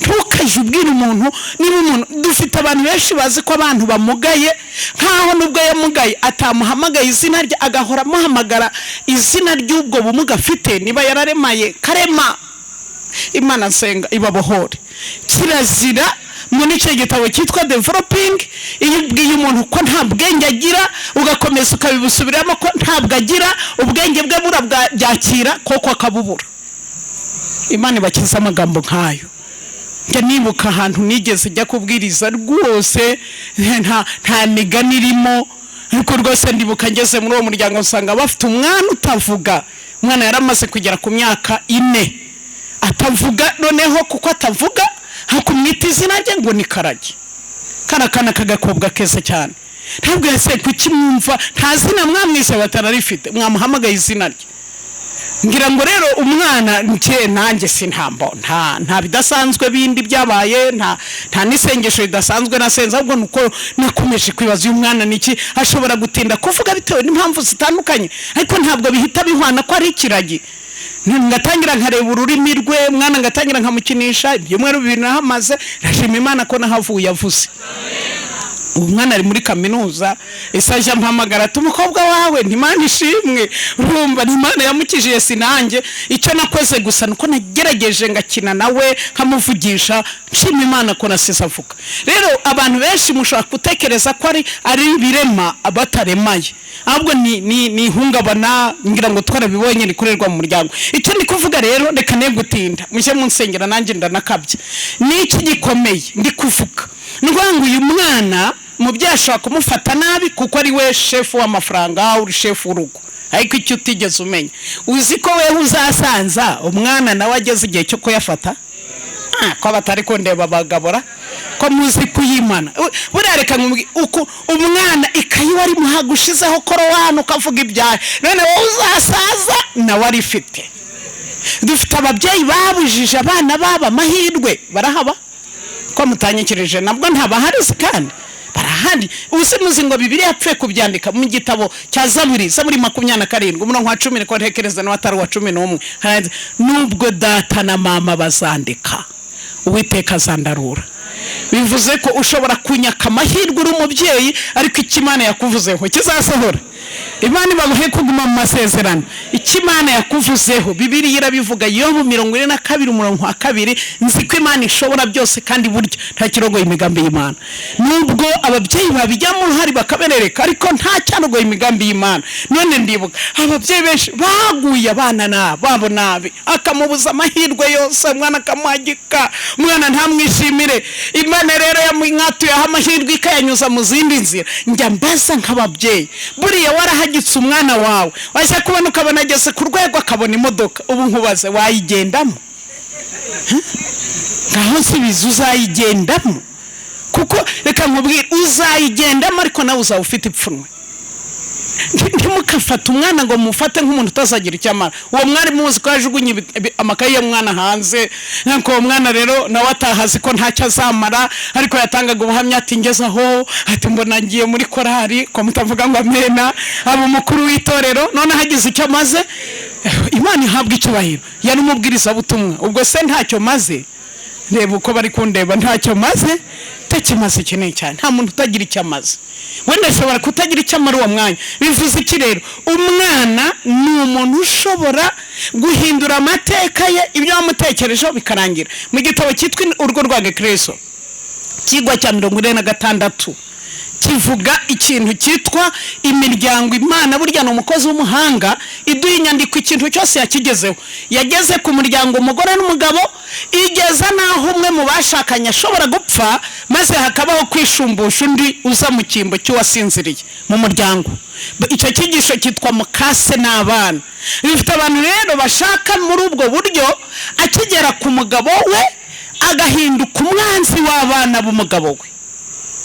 Ntukajye ubwira umuntu niba umuntu, dufite abantu benshi bazi ko abantu bamugaye, nkaho nubwo yamugaye atamuhamagaye izina rye, agahora amuhamagara izina ry'ubwo bumuga afite, niba yararemaye karema. Imana nsenga ibabohore. Kirazira muri icyo gitabo cyitwa Developing, iyo ubwiye umuntu ko nta bwenge agira, ugakomeza ukabibusubiramo ko ntabwo agira, ubwenge bwe burabyakira koko akabubura. Imana ibakiza amagambo nk'ayo. Njya nibuka ahantu nigeze njya kubwiriza rwose, nta migani irimo, ariko rwose ndibuka ngeze muri uwo muryango nsanga bafite umwana utavuga. Umwana yari amaze kugera ku myaka 4 atavuga. Noneho kuko atavuga, hakumwita izina rye ngo ni Karage. Kara kana k'agakobwa keza cyane. Ntabwo yase kuki mwumva nta zina mwamwise? Batararifite, mwamuhamagaye izina rye. Ngira ngo rero umwana njye nanjye sintambo, nta bidasanzwe bindi byabaye, nta n'isengesho ridasanzwe nasenze, ahubwo nuko nakomeje kwibaza: uyu mwana niki ashobora gutinda kuvuga bitewe n'impamvu zitandukanye, ariko ntabwo bihita bihwana ko ari ikiragi. Ngatangira nkareba ururimi rwe, mwana ngatangira nkamukinisha. Ibyumweru 2 nahamaze, ndashima Imana ko nahavuye avuze. Ubu mwana ari muri kaminuza. Ese ajya mpamagara ati: "Umukobwa wawe ntimana ishimwe." Urumva ni Imana yamukijije, sinanjye. Icyo nakoze gusa nuko nagerageje ngakina nawe, nkamuvugisha. Nshima Imana ko nasize avuga. Rero abantu benshi mushobora gutekereza ko ari ibirema bataremaye, ahubwo ni ihungabana, ngira ngo twarabibonye, rikorerwa mu muryango. Icyo ndi kuvuga rero, reka ne gutinda, mujye munsengera nanjye ndanakabya. Ni iki gikomeye ndi kuvuga? Ni ukuvuga ngo uyu mwana umubyeyi ashobora kumufata nabi kuko ari we shefu w'amafaranga, uri shefu w'urugo. Ariko icyo utigeze umenya, uzi ko wewe uzasanza umwana nawe ageze igihe cyo kuyafata? Ko batari kundeba bagabora ko muzi kuyimana. Buriya reka nkubwire, uku umwana ikayi wari muhagushizeho korowani ukavuga ibyawe, none wowe uzasaza nawe arifite. Dufite ababyeyi babujije abana babo amahirwe, barahaba ko mutanyikirije, nabwo ntabahari kandi barahari. Ubu muzi ngo Bibiliya yapfuye kubyandika mu gitabo cya Zaburi, Zaburi 27 umurongo wa 10, ko ntekereza nawe atari uwa 11, handitse, nubwo data na mama bazandika, Uwiteka azandarura. Bivuze ko ushobora kunyaka amahirwe uri umubyeyi, ariko icyo Imana yakuvuzeho kizasohora. Imana ibaguhe kuguma mu masezerano. Icyo Imana yakuvuzeho, Bibiliya irabivuga, Yobu 42 umurongo wa 2, nzi ko Imana ishobora byose kandi burya nta kirogoye imigambi y'Imana. Nubwo ababyeyi babijyamo uruhare bakaberereka, ariko nta cyarogoye imigambi y'Imana. None ndibuka ababyeyi benshi baguye abana babo nabi, akamubuza amahirwe yose, umwana akamuhagika, umwana ntamwishimire. Imana rero yamwatuyeho amahirwe ikayanyuza mu zindi nzira. Njya mbaza nk'ababyeyi, buriya warahagitse umwana wawe, wajya kubona ukabona ageze ku rwego akabona imodoka, ubu nkubaze wayigendamo? Ngaho nsubiza, uzayigendamo? Kuko reka nkubwire, uzayigendamo ariko nawe uzaba ufite ipfunwe. Ntimukafate umwana ngo mufate nk'umuntu utazagira icyo amara. Uwo mwari muzi ko yajugunye amakayi y'umwana hanze, nkuko uwo mwana rero nawe atahazi ko ntacyo azamara, ariko yatangaga ubuhamya ati ngeze aho, ati mbona ngiye muri korari, ko mutavuga ngo amena, aba umukuru w'itorero, none hagize icyo amaze. Imana ihabwa icyubahiro, yari umubwirizabutumwa. Ubwo se ntacyo maze? Reba uko bari kundeba, ntacyo maze? Takimaze kinini cyane. Nta muntu utagira icyo amaze. Wenda ashobora kutagira icyo amara uwo mwanya. Bivuze iki rero? Umwana ni umuntu ushobora guhindura amateka ye, ibyo wamutekerejeho bikarangira. Mu gitabo cyitwa Urugo rwa Gikristo, kigwa cya 46, kivuga ikintu cyitwa imiryango. Imana burya ni umukozi w'umuhanga, iduha inyandiko ikintu cyose yakigezeho. Yageze ku muryango umugore n'umugabo, igeza n'aho umwe mu bashakanye ashobora gupfa, maze hakabaho kwishumbusha undi uza mu cyimbo cy'uwasinziriye mu muryango. Icyo cyigisho cyitwa mukase n'abana. Bifite abantu rero bashaka muri ubwo buryo, akigera ku mugabo we agahinduka umwanzi w'abana b'umugabo we.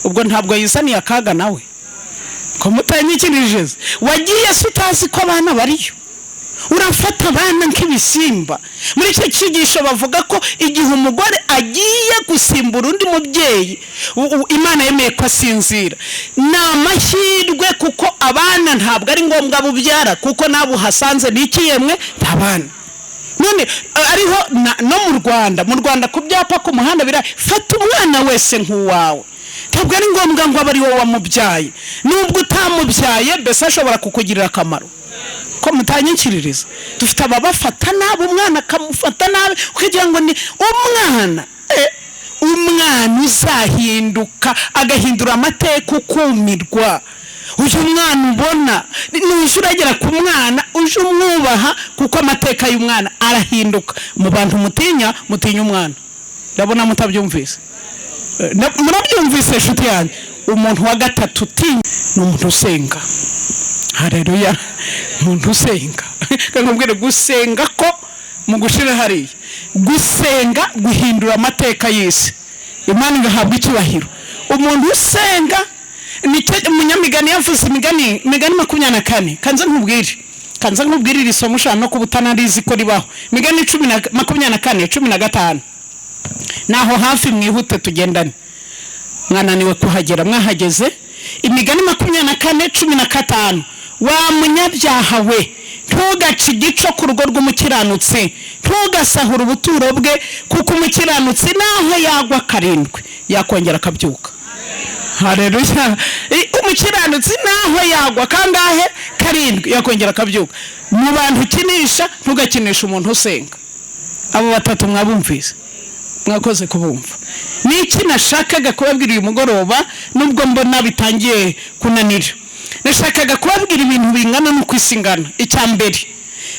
Ubwo ntabwo yizaniye akaga nawe ko mutanyikirije? Wagiye se utazi ko abana bariyo? Urafata abana nk'ibisimba. Muri icyo cyigisho bavuga ko igihe umugore agiye gusimbura undi mubyeyi, Imana yemeye ko asinzira, ni amahirwe, kuko abana ntabwo ari ngombwa bubyara, kuko nabo uhasanze ni iki yemwe ntabana. None ariho no mu Rwanda ku byapa ku muhanda bira, fata umwana wese nk'uwawe. Ntabwo ari ngombwa ngo abe ari wowe wamubyaye. Nubwo utamubyaye, mbese ashobora kukugirira akamaro. Ko mutanyikiririza? Dufite ababafata nabi, umwana akamufata nabi, ukagira ngo ni umwana. Umwana uzahinduka agahindura amateka ukumirwa. Uyu mwana ubona nuje uragera ku mwana, uje umwubaha, kuko amateka y'umwana arahinduka. Mu bantu mutinya, mutinya umwana. Ndabona mutabyumvise. Murabyumvise inshuti yanjye? Umuntu wa gatatu utinya ni umuntu usenga. Haleluya! Umuntu usenga, nkubwire gusenga ko mu gushira hariya, gusenga guhindura amateka y'isi, Imana igahabwa icyubahiro. Umuntu usenga nicyo umunyamigani yavuze, imigani 24. Kanze nkubwire iri somo, ushobora no kuba utanarizi ko ribaho. Imigani 24 15, naho hafi, mwihute tugendane, mwananiwe kuhagera, mwahageze. Imigani 24 15: wa munyabyaha we, ntugace igico ku rugo rw'umukiranutsi, ntugasahure ubuturo bwe, kuko umukiranutsi naho yagwa karindwi yakongera akabyuka. Haleluya! Umukiranutsi naho yagwa kangahe? Karindwi, yakongera akabyuka. Mu bantu ukinisha, ntugakinisha umuntu usenga. Abo batatu mwabumvise? Mwakoze kubumva. Niki nashakaga kubabwira uyu mugoroba, nubwo mbona bitangiye kunanira? Nashakaga kubabwira ibintu bingana n'uko isi ingana. Icya mbere,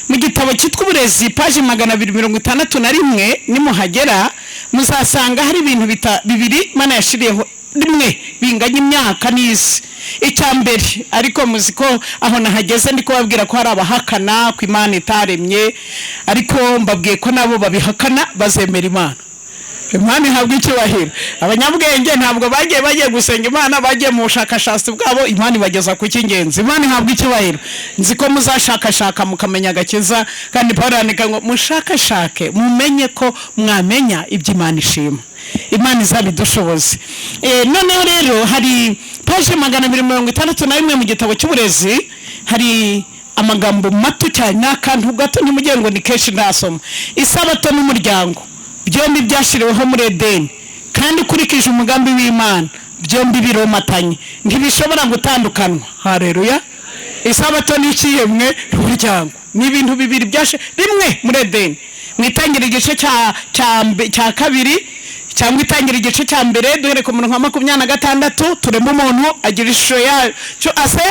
mu gitabo cyitwa Uburezi, paji 261, nimuhagera muzasanga hari ibintu bibiri Imana yashiriyeho. Rimwe binganya imyaka n'isi. Icya mbere, ariko muzi ko aho nahageze ndi kubabwira ko hari abahakana ko Imana itaremye, ariko mbabwiye ko nabo babihakana bazemera Imana. Imana ihabwa icyubahiro. Abanyabwenge ntabwo bagiye gusenga Imana, bagiye mu bushakashatsi bwabo, Imana ibageza ku cy'ingenzi. Imana ihabwa icyubahiro. Nzi ko muzashakashaka mukamenya agakiza, kandi Paul yandika ngo mushakashake mumenye ko mwamenya ibyo Imana ishima. Imana izabidushoboze. Noneho rero hari paje 261 mu gitabo cy'uburezi, hari amagambo mato cyane, ni akantu gato, ntimugire ngo ni kenshi ntasoma. Isabato n'umuryango byombi byashyiriweho muri Edeni, kandi ukurikije umugambi w'Imana byombi biromatanye, ntibishobora gutandukanywa. Hareruya! Isabato ni ikiyemwe n'umuryango, ni ibintu bibiri byashe rimwe muri Edeni. Mu Itangira igice cya kabiri cyangwa Itangira igice cya mbere, duhere ku murongo wa 26, turema umuntu agira ishusho yacyo ase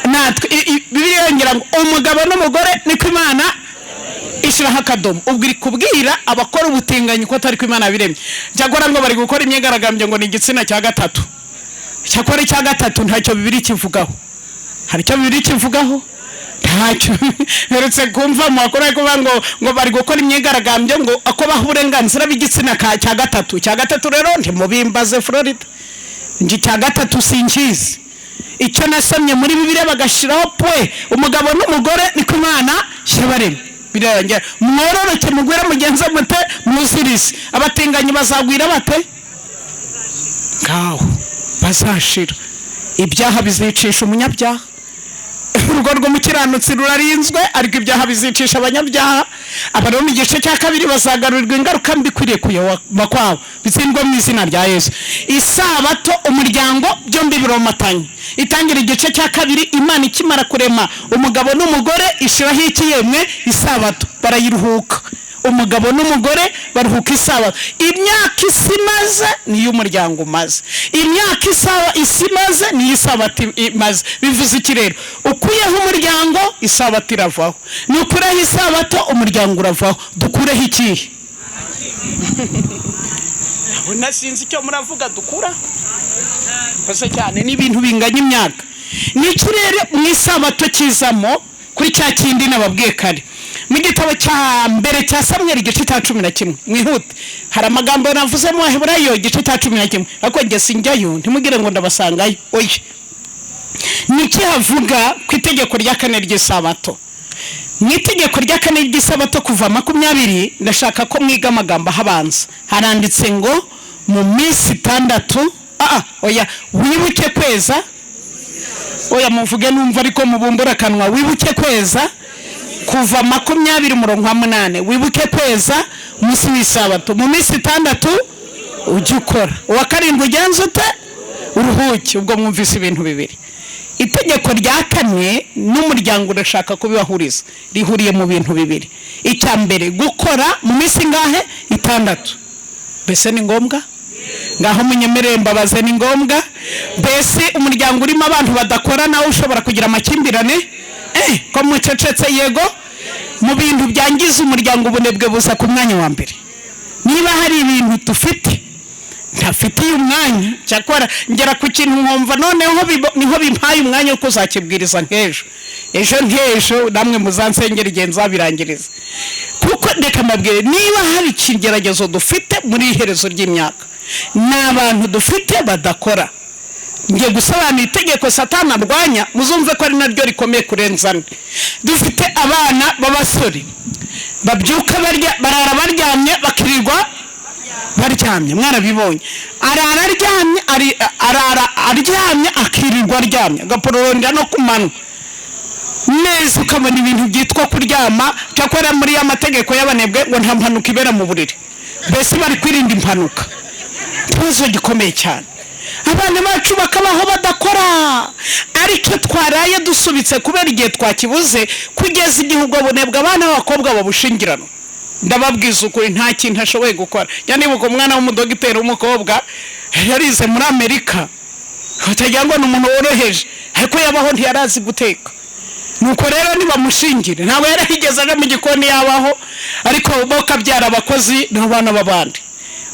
natwe. Bibiliya yongera ngo umugabo n'umugore niko Imana ishyiraho akadomo. Ubwo iri kubwira abakora ubutinganyi ko atari ko Imana biremye. Cyakora ngo bari gukora imyigaragambyo ngo ni igitsina cya gatatu. Cyakora icya gatatu ntacyo Bibiri kivugaho. Hari icyo Bibiri kivugaho? Ntacyo. Mperutse kumva mu makuru ari kuvuga ngo bari gukora imyigaragambyo ngo ako baha uburenganzira bw'igitsina cya gatatu. Cya gatatu rero ntimubimbaze, Florida, njye icya gatatu sinkizi. Icyo nasomye muri Bibiliya bagashyiraho pwe, umugabo n'umugore niko Imana yabaremye. Birarangira, mwororoke mugwire, mugenze mute, mwuzurize. Abatinganyi bazagwira bate? Ngaho bazashira. Ibyaha bizicisha umunyabyaha. Urugo rw'umukiranutsi rurarinzwe, ariko ibyaha bizicisha abanyabyaha. Abaroma igice cya kabiri, bazagarurirwa ingaruka mbi ikwiriye kuyoba kwabo, bitsindwa mu izina rya Yesu. Isabato, umuryango, byombi biromatanye. Itangira igice cya kabiri, Imana ikimara kurema umugabo n'umugore ishyiraho ikiyemwe? Isabato. Barayiruhuka. Umugabo n'umugore baruhuka isabato. Imyaka isi imaze niyo umuryango umaze, imyaka isi imaze niyo isabato imaze. Bivuze iki rero? Ukuyeho umuryango, isabato iravaho. Nukuraho isabato, umuryango uravaho. Dukureho ikihe? Ndabona sinzi icyo muravuga dukura koze cyane. Ni ibintu binganya imyaka. Ni ikirere mu isabato kizamo kuri cya kindi nababwiye kare mu gitabo cya mbere cya Samweri igice cya 11. Mwihute, hari amagambo navuze mu Baheburayo igice cya 11, ariko njye sinjyayo, ntimugire ngo ndabasangayo, oya. Ni havuga ku itegeko rya kane ry'isabato. Mu itegeko rya kane ry'isabato, kuva 20, ndashaka ko mwiga amagambo ahabanza. Haranditse ngo mu minsi 6, oya, wibuke kweza. Oya, muvuge numva, ariko mubumbure akanwa. Wibuke kweza. Kuva 20 umurongo wa 8, wibuke kweza umunsi w'isabato. Mu minsi 6 ujye ukora, uwa karindwi ugenza ute? Uruhuke. Ubwo mwumvise ibintu bibiri. Itegeko rya kane n'umuryango urashaka kubibahuriza, rihuriye mu bintu bibiri. Icya mbere, gukora mu minsi ingahe? 6. Mbese ni ngombwa? Ngaho munyemerere mbabaze, ni ngombwa? Mbese umuryango urimo abantu badakora nawe ushobora kugira amakimbirane? Ko mucecetse? Yego. Mu bintu byangiza umuryango, ubunebwe buza ku mwanya wa mbere. Niba hari ibintu dufite ntafitiye umwanya, cyakora ngera ku kintu nkumva noneho niho bimpaye umwanya wo kuzakibwiriza nk'ejo, ejo nk'ejo, namwe muzansengera igihe nzabirangiriza. Kuko reka mbabwire, niba hari ikigeragezo dufite muri iherezo ry'imyaka, ni abantu dufite badakora. Ngiye gusobanura itegeko Satani arwanya, muzumve ko ari naryo rikomeye kurenza andi. Dufite abana b'abasore babyuka barya, barara baryamye, bakirirwa baryamye. Mwarabibonye, arara aryamye, arara aryamye, akirirwa aryamye, agapororondera no ku manywa neza, ukabona ibintu byitwa kuryama. Cyakora muri ya mategeko y'abanebwe ngo nta mpanuka ibera mu buriri, mbese bari kwirinda impanuka. Ikibazo gikomeye cyane, abana bacu bakabaho badakora, aricyo twaraye dusubitse kubera igihe twakibuze, kugeza igihe ubwo bunebwe abana b'abakobwa babushingiranwa. Ndababwiza ukuri, nta kintu ashoboye gukora. Njya nibuka umwana w'umudogiteri w'umukobwa, yarize muri Amerika, utagira ngo ni umuntu woroheje, ariko yabaho ntiyarazi guteka. Nuko rero nibamushingire, ntabwo yari yigeze aja mu gikoni yabaho, ariko bo kabyara abakozi n'abana b'abandi.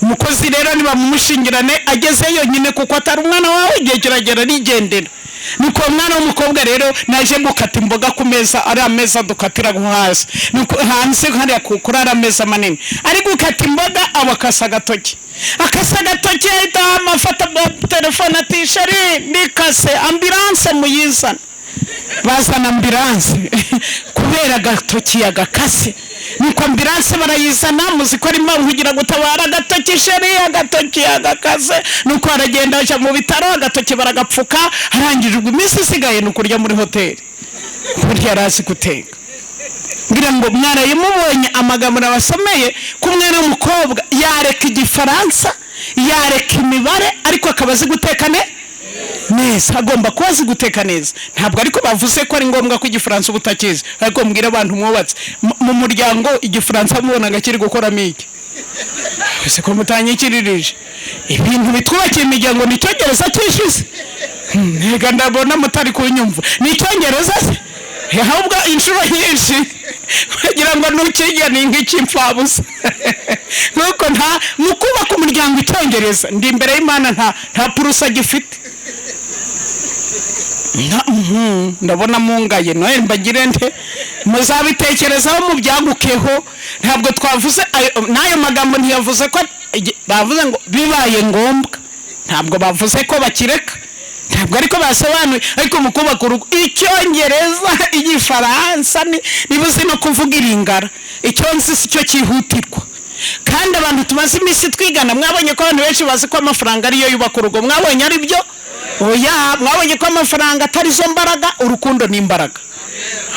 Umukozi rero nibamushingirane ageze yonyine, kuko atari umwana wawe, igihe kiragera arigendera. Nuko umwana w'umukobwa rero naje gukata imboga ku meza, ari ameza dukatira hasi, nuko hanze hariya kuri ari ameza manini, ari gukata imboga aba akasa agatoki, akasa agatoki, ahita amafata telefone ati chéri, ndikase, ambulance muyizana. Bazana ambulance kubera agatoki yagakase. Nuko ambulance barayizana, muzi ko ari kugira gutabara agatoki, chéri, agatoki yagakase. Nuko aragenda ajya mu bitaro, agatoki baragapfuka. Arangije, ubwo iminsi isigaye ni ukurya muri hoteli, kurya yari azi guteka. Ngira ngo mwarayimubonye amagambo nabasomeye ko umwana w'umukobwa yareka Igifaransa, yareka imibare, ariko akaba azi guteka neza. Agomba kuba azi guteka neza. Ntabwo ariko bavuze ko ari ngombwa ko Igifaransa uba utakizi, ariko mbwira abantu mwubatse mu muryango, Igifaransa mubonaga kiri gukoramo iki? Ese ko mutanyikirije ibintu bitwubakiye imiryango ni Icyongereza cyishize? Reka ndabona mutari kunyumva. Ni Icyongereza se? Ahubwo inshuro nyinshi kugira ngo ntukijya ni nk'icy'imfabusa, nkuko nta mu kubaka umuryango Icyongereza, ndi imbere y'Imana, nta purusa gifite. Ndabona mungaye noye, mbagire nte? Muzabitekerezaho mubyagukeho. Ntabwo twavuze n'ayo magambo, ntiyavuze ko bavuze ngo bibaye ngombwa, ntabwo bavuze ko bakireka, ntabwo ariko basobanuye. Ariko mu kubaka urugo Icyongereza, Igifaransa, niba uzi no kuvuga Iringara, icyo nzi si cyo cyihutirwa. Kandi abantu tumaze iminsi twigana, mwabonye ko abantu benshi bazi ko amafaranga ariyo yubaka urugo. Mwabonye ari byo? Oya, mwabonye ko amafaranga atari zo mbaraga, urukundo ni imbaraga.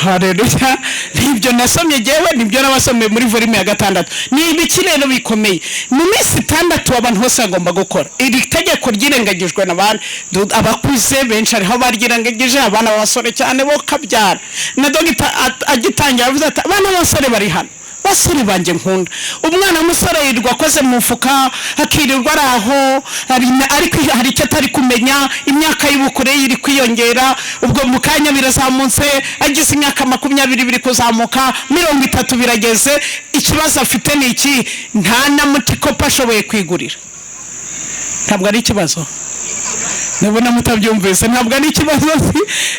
Haleluya! Nibyo nasomye jyewe, nibyo nabasomye muri volume ya 6. Ni ibiki rero bikomeye? Mu minsi 6 abantu bose bagomba gukora. Iri tegeko ryirengagijwe n'abantu abakuze benshi, hariho abaryirengagije, abana b'abasore cyane bo kabyara. Na dogita agitangira avuze ati: "Abana b'abasore bari hano, basore banjye nkunda." Umwana w'umusore yirirwa akoze mu mufuka, akirirwa ari aho, ariko hari icyo atari kumenya: imyaka y'ubukure ye iri kwiyongera. Ubwo mu kanya birazamutse, agize imyaka 20 biri kuzamuka, 30 birageze. Ikibazo afite ni iki? Nta na mutikopa ashoboye kwigurira. Ntabwo ari ikibazo? Ndabona mutabyumvise. Ntabwo ari ikibazo?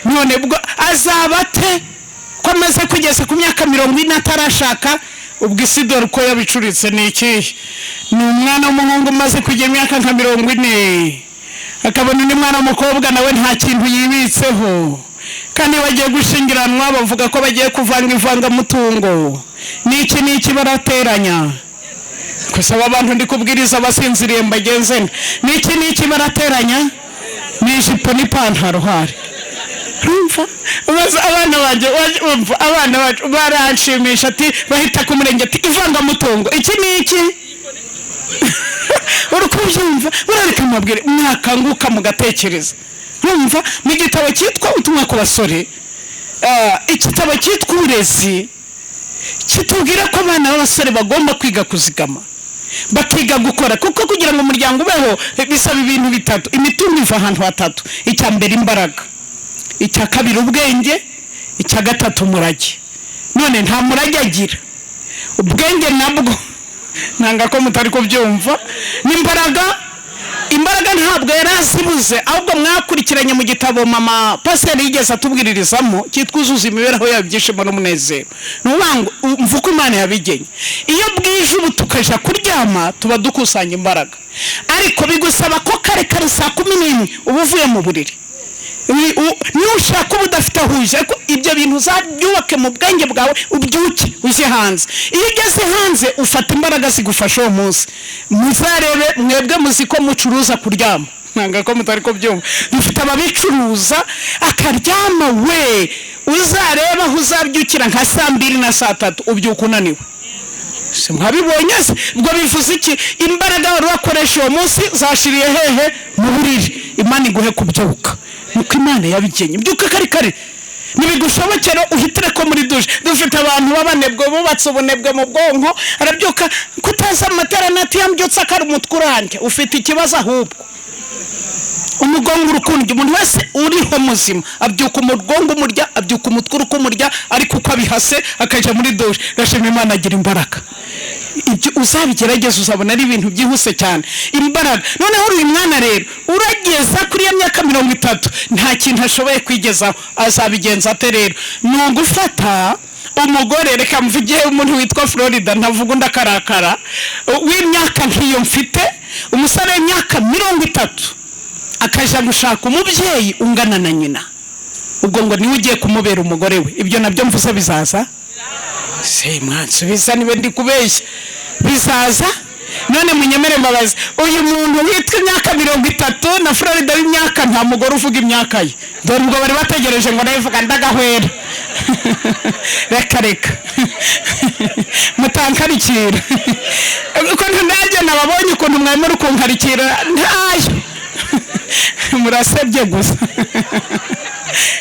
None ubwo azaba ate ko amaze kugeza ku myaka 40 atarashaka? Ubwo isi dore uko yabicuritse. Ni ikihe? Ni umwana w'umuhungu umaze kugira imyaka nka 40, akabona undi mwana w'umukobwa nawe nta kintu yibitseho, kandi bagiye gushyingiranwa, bavuga ko bagiye kuvanga ivangamutungo n'iki n'iki, barateranya. Gusa aba bantu ndi kubwiriza basinziriye, mbagenze nte? N'iki n'iki barateranya, n'ijipo n'ipantaro hari. Urumva, ubaza abana banjye, umva, abana bacu baranshimisha, ati bahita ku murenge, ati ivangamutungo iki n'iki. Uri kubyumva? Murareka mabwire, mwakanguka mugatekereza. Urumva, mu gitabo cyitwa Ubutumwa ku basore, igitabo cyitwa Uburezi kitubwira ko abana b'abasore bagomba kwiga kuzigama, bakiga gukora, kuko kugira ngo umuryango ubeho bisaba ibintu bitatu. Imitungo iva ahantu hatatu: icya mbere imbaraga, icya kabiri ubwenge, icya gatatu umurage. None nta murage agira, ubwenge nabwo nanga ko mutari kubyumva, n'imbaraga. Imbaraga ntabwo yari azibuze, ahubwo mwakurikiranye mu gitabo mama pasiteri yigeze atubwiririzamo cyitwa Uzuza Imibereho Yawe Ibyishimo n'Umunezero. Ni ukuvuga ngo umva uko Imana yabigenye: iyo bwije ubu tukajya kuryama, tuba dukusanya imbaraga, ariko bigusaba ko kare kare saa 11 uba uvuye mu buriri. Nushaka uba udafite aho uje, ariko ibyo bintu uzabyubake mu bwenge bwawe, ubyuke ujye hanze. Iyo ugeze hanze ufata imbaraga zigufasha uwo munsi. Muzarebe mwebwe muzi ko mucuruza kuryama, ntabwo ko mutari kubyumva. Dufite ababicuruza, akaryama we. Uzareba aho uzabyukira nka saa 2 na saa 3, ubyuka unaniwe. Se mwabibonye se? Ubwo bivuze iki? Imbaraga wari wakoresha uwo munsi zashiriye hehe? Mu buriri. Imana iguhe kubyuka nuko Imana yabigenye. Byuka kare kare, ntibigushobokera uhitire ko muri douche. Dufite abantu b'abanebwe bubatse ubunebwe mu bwonko. Arabyuka kutazi amateranati, yambyutse akari umutwe uranjye. Ufite ikibazo ahubwo, umugongo urukundya. Umuntu wese uriho muzima abyuka umugongo umurya, abyuka umutwe uri kumurya, ariko uko abihase akajya muri douche, gashima Imana, agira imbaraga. Ibyo uzabigerageza, uzabona ari ibintu byihuse cyane, imbaraga. Noneho uyu mwana rero urageza kuri iyo myaka 30, nta kintu ashoboye kwigezaho, azabigenza ate rero? Ni ugufata umugore. Reka mvuge umuntu witwa Florida, ntavuga undi akarakara, w'imyaka nk'iyo mfite, umusore w'imyaka 30 akajya gushaka umubyeyi ungana na nyina, ubwo ngo niwe ugiye kumubera umugore we. Ibyo nabyo mvuze bizaza se? Mwansubiza niba ndi kubeshya. Bizaza? None munyemere mbabazi, uyu muntu witwa imyaka 30 na Florida w'imyaka, nta mugore uvuga imyaka ye. Dore ubwo bari bategereje ngo nayivuga ndagahwera. Reka reka, mutankarikira ukuntu nanjye nababonye, ukuntu mwari muri kunkarikira. Ntayo, murasebye gusa.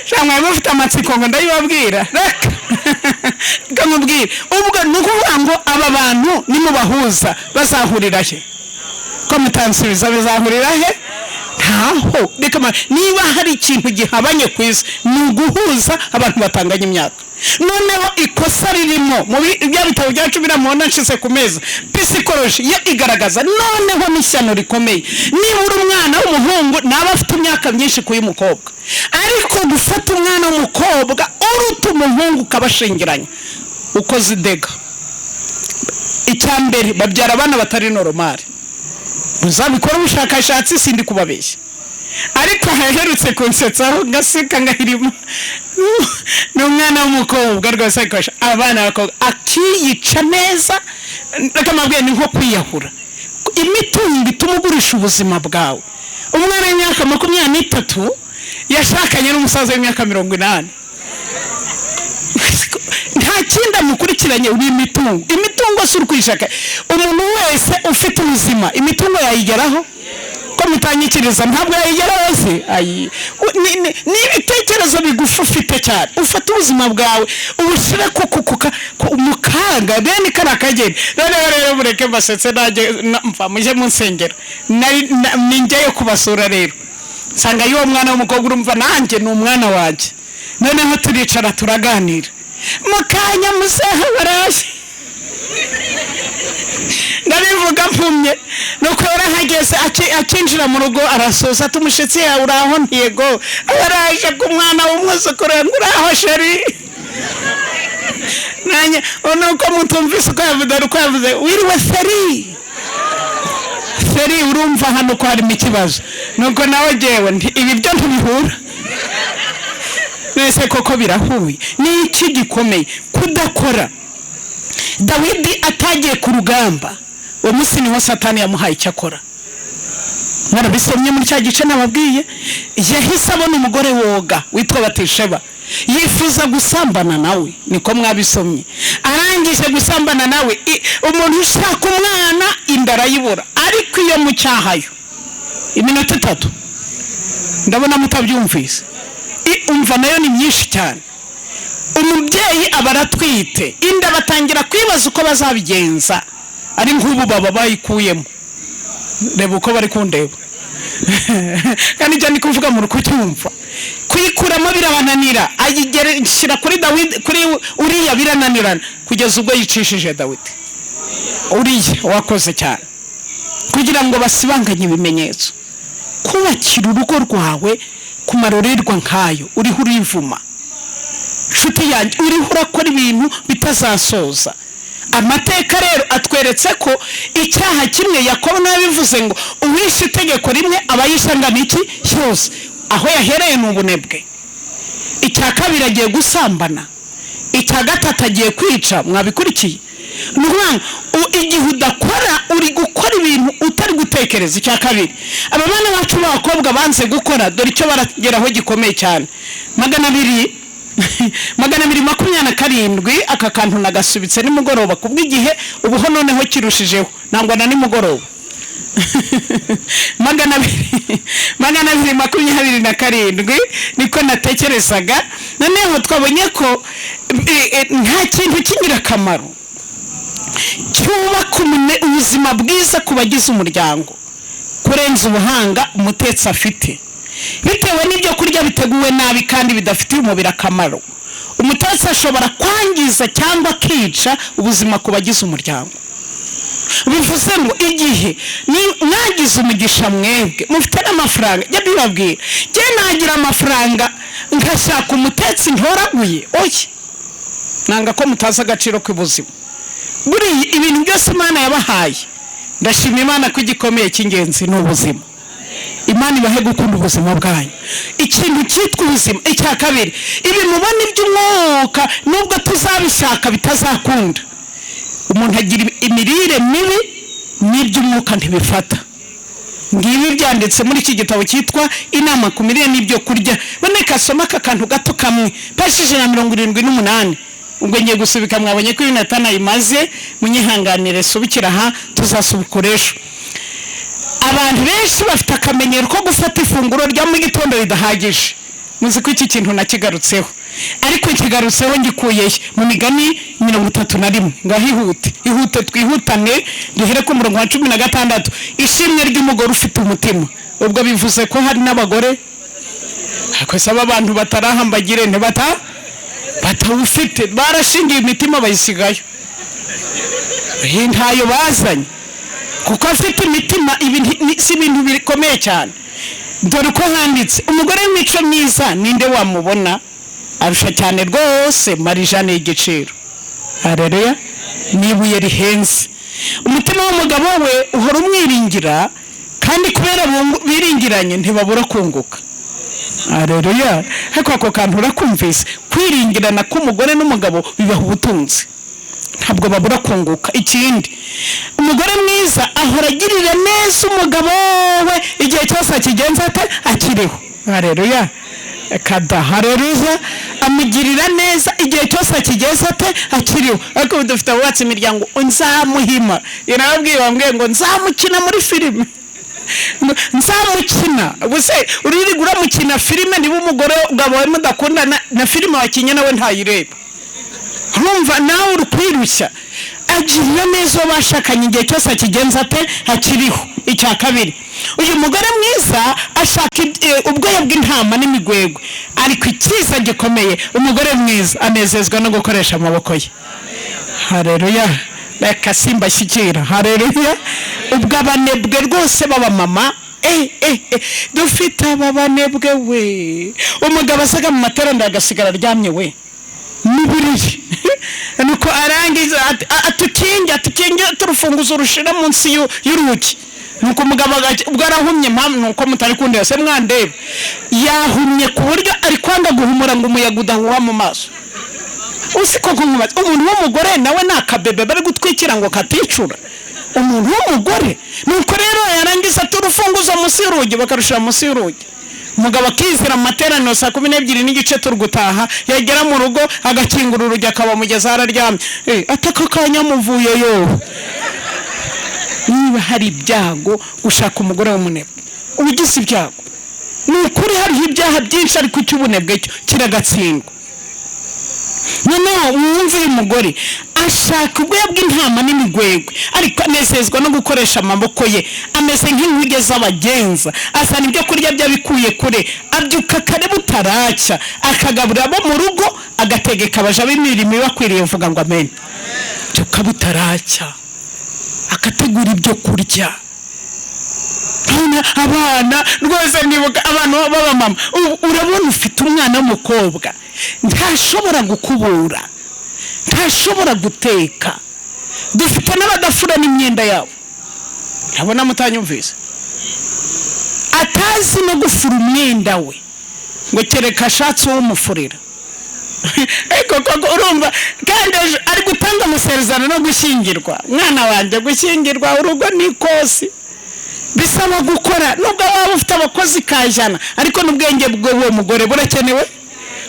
Sha, mwari mufite amatsiko ngo ndayibabwira. Reka reka mubwire. Ubwo ni ukuvuga ngo aba bantu nimubahuza bazahurira he? Ko mutansubiza, bizahurira he? Ntaho. Reka niba hari ikintu gihabanye ku isi, ni uguhuza abantu batanganya imyaka. Noneho ikosa ririmo mu bya bitabo byacu biramubona nshize ku meza, psychology yo igaragaza noneho n'ishyano rikomeye. Nibura umwana w'umuhungu naba afite imyaka myinshi ku y'umukobwa, ariko gufata umwana w'umukobwa uruta umuhungu ukabashingiranya, ukoze idega. Icya mbere, babyara abana batari normal. Muzabikora ubushakashatsi, sindi kubabeshya. Ariko aherutse kunsetsaho ngaseka ngahirima, ni umwana w'umukobwa rwose. Ariko abana b'abakobwa akiyica neza. Reka mabwiye, ni nko kwiyahura. Imitungo ituma ugurisha ubuzima bwawe. Umwana w'imyaka 23 yashakanye n'umusaza w'imyaka 80, nta kindi amukurikiranye, uri imitungo. Imitungo si uri kwishaka. Umuntu wese ufite ubuzima, imitungo yayigeraho? Ko mutanyikiriza, ntabwo yayigeraho se? Ayi. Ni ibitekerezo bigufi ufite cyane. Ufate ubuzima bwawe ubushyire mu kaga bene kariya kageni. Noneho rero mureke mbasetse nanjye mva mujye mu nsengero. Ninjyayo kubasura rero, nsanga y'uwo mwana w'umukobwa, urumva nanjye ni umwana wanjye. Noneho turicara turaganira, mu kanya muzehe baraje. Ndabivuga mpumye. Nuko yarahageze, akinjira mu rugo arasoza ati: "Umushyitsi yawe uraho?" "Ntiyego." Araje ku mwana w'umwuzukuru ngo: "Uraho chéri?" Nanjye nuko mutumvise uko yavuze, dore uko yavuze: "Wiriwe chéri?" Chéri, urumva hano ko harimo ikibazo. Nuko nawe jyewe nti: "Ibi byo ntibihura." Nese koko birahuye? Ni iki gikomeye? Kudakora. Dawidi atagiye ku rugamba, uwo munsi niho Satani yamuhaye icyo akora. Mwarabisomye muri cya gice nababwiye. Yahise abona umugore woga witwa Batisheba, yifuza gusambana nawe, niko mwabisomye. Arangije gusambana nawe, umuntu ushaka umwana inda arayibura, ariko iyo mu cyahayo iminota 3, ndabona mutabyumvise. Umva, nayo ni myinshi cyane. Umubyeyi aba aratwite inda, batangira kwibaza uko bazabigenza. Ari nk'ubu baba bayikuyemo. Reba uko bari kundeba, kandi icyo ndi kuvuga mu kucyumva. Kuyikuramo birabananira, ayigereshyira kuri Dawidi, kuri Uriya, birananirana, kugeza ubwo yicishije Dawidi. Uriya wakoze cyane kugira ngo basibanganye ibimenyetso. Kubakira urugo rwawe ku marorerwa nk'ayo, uriho urivuma, nshuti yanjye, uriho urakora ibintu bitazasoza. Amateka rero atweretse ko icyaha kimwe, Yakobo nabivuze ngo uwishe itegeko rimwe aba yishe angana iki cyose. Aho yahereye ni ubunebwe. Icya kabiri, agiye gusambana. Icya gatatu, agiye kwica. Mwabikurikiye? Ni ukuvuga ngo igihe udakora, uri gukora ibintu utari gutekereza. Icya kabiri, aba bana bacu b'abakobwa banze gukora, dore icyo barageraho gikomeye cyane. 227. Aka kantu nagasubitse nimugoroba kubw'igihe, ubuho noneho kirushijeho nangwa na nimugoroba. 227 niko natekerezaga. Noneho twabonye ko nta kintu cy'ingirakamaro cyubaka ubuzima bwiza ku bagize umuryango kurenza ubuhanga umutetsi afite. Bitewe n'ibyo kurya biteguwe nabi kandi bidafitiye umubiri akamaro, umutetsi ashobora kwangiza cyangwa akica ubuzima ku bagize umuryango. Bivuze ngo igihe mwagize umugisha mwebwe mufite n'amafaranga, jya bibabwira, jye nagira amafaranga nkashaka umutetsi ntoraguye, oya, nanga ko mutazi agaciro k'ubuzima. Buriya ibintu byose Imana yabahaye, ndashima Imana ko igikomeye cy'ingenzi ni ubuzima. Imana ibahe gukunda ubuzima bwanyu, ikintu cyitwa ubuzima. Icya kabiri, ibi mubona iby'umwuka nubwo tuzabishaka bitazakunda. Umuntu agira imirire mibi n'iby'umwuka ntibifata. Ngibi byanditse muri iki gitabo cyitwa Inama ku mirire n'ibyo kurya. Boneka soma aka kantu gato kamwe, paji 178. Ubwo ngiye gusubika, mwabonye ko iminota nayimaze, munyihanganire subikira aha, tuzasubukura ejo. Abantu benshi bafite akamenyero ko gufata ifunguro rya mu gitondo ridahagije. Muzi ko iki kintu nakigarutseho, ariko kigarutseho ngikuye mu Migani 31. Ngaho ihute ihute, twihutane, duhere ku murongo wa 16. Ishimwe ry'umugore ufite umutima. Ubwo bivuze ko hari n'abagore, ariko saba abantu batarahambagire ntibata batawufite, barashingiye imitima bayisigayo, ntayo bazanye kuko afite imitima. Ibi si ibintu bikomeye cyane. Dore uko handitse: umugore w'imico myiza ninde wamubona? Arusha cyane rwose marijane y'igiciro. Hareruya! N'ibuye rihenze. Umutima w'umugabo we uhora umwiringira, kandi kubera biringiranye ntibabura kunguka. Hareruya! Ariko ako kantu urakumvise, kwiringirana k'umugore n'umugabo bibaha ubutunzi, ntabwo babura kunguka. Ikindi, umugore mwiza ahora agirira neza umugabo we igihe cyose akigenza ate? Akiriho. Hareruya kada, hareruya! Amugirira neza igihe cyose akigeze ate? Akiriho. Ariko ubu dufite abubatse imiryango, nzamuhima, yarababwiye, bambwiye ngo nzamukina muri filime, nzamukina. Ubuse uririrwa uramukina filime? Niba umugore wawe mudakundana, na filime wakinye nawe ntayireba, urumva nawe uri kwirushya. Agirira neza uwo bashakanye igihe cyose akigenza ate? Akiriho. Icya kabiri, uyu mugore mwiza ashaka ubwoya bw'intama n'imigwegwe, ariko icyiza gikomeye, umugore mwiza anezezwa no gukoresha amaboko ye. Hareruya! Reka simbashyikira. Hareruya! Ubwo abanebwe rwose b'abamama, dufite aba banebwe we, umugabo asaga mu materaniro agasigara aryamye we n'uburiri, nuko arangiza atukinge atukinge, turufunguzo rushira munsi y'urugi, nuko umugabo ubwo arahumye. Mpamvu nuko mutari kundeba se, mwandeba? Yahumye ku buryo ari kwanga guhumura ngo umuyaga udahuha mu maso. Uzi ko nkubaza, umuntu w'umugore nawe ni akabebe bari gutwikira ngo katicura, umuntu w'umugore. Nuko rero yarangiza ati urufunguzo munsi y'urugi, bakarushira munsi y'urugi, umugabo akizira mu materaniro saa 12:30 turi gutaha, yagera mu rugo agakingura urugi akabamugeza araryamye, ataka kanya muvuyeyo. Niba hari ibyago gushaka umugore w'umunebwe, uba ugize ibyago. Ni ukuri hariho ibyaha byinshi, ariko icy'ubunebwe cyo kiragatsindwa. Noneho mwumve, uyu mugore ashaka ubwoya bw'intama n'imigwegwe, ariko anezezwa no gukoresha amaboko ye. Ameze nk'inkuge z'abagenza, azana ibyo kurya by'abikuye kure. Abyuka kare butaracya, akagaburira abo mu rugo, agategeka abaja b'imirimo ibakwiriye. Uvuga ngo amen. Byuka butaracya akategura ibyo kurya. None abana rwose, nibuka abantu b'abamama, urabona ufite umwana w'umukobwa, ntashobora gukubura, ntashobora guteka. Dufite n'abadafura n'imyenda yabo, ntabona mutanyumvise, atazi no gufura umwenda we, ngo kereka ashatse uwumufurira. Ariko koko urumva, kandi ejo ari gutanga amasezerano no gushyingirwa. Mwana wanjye, gushyingirwa, urugo ni ikosi, bisaba gukora, nubwo waba ufite abakozi kajana, ariko n'ubwenge bw'uwo mugore burakenewe.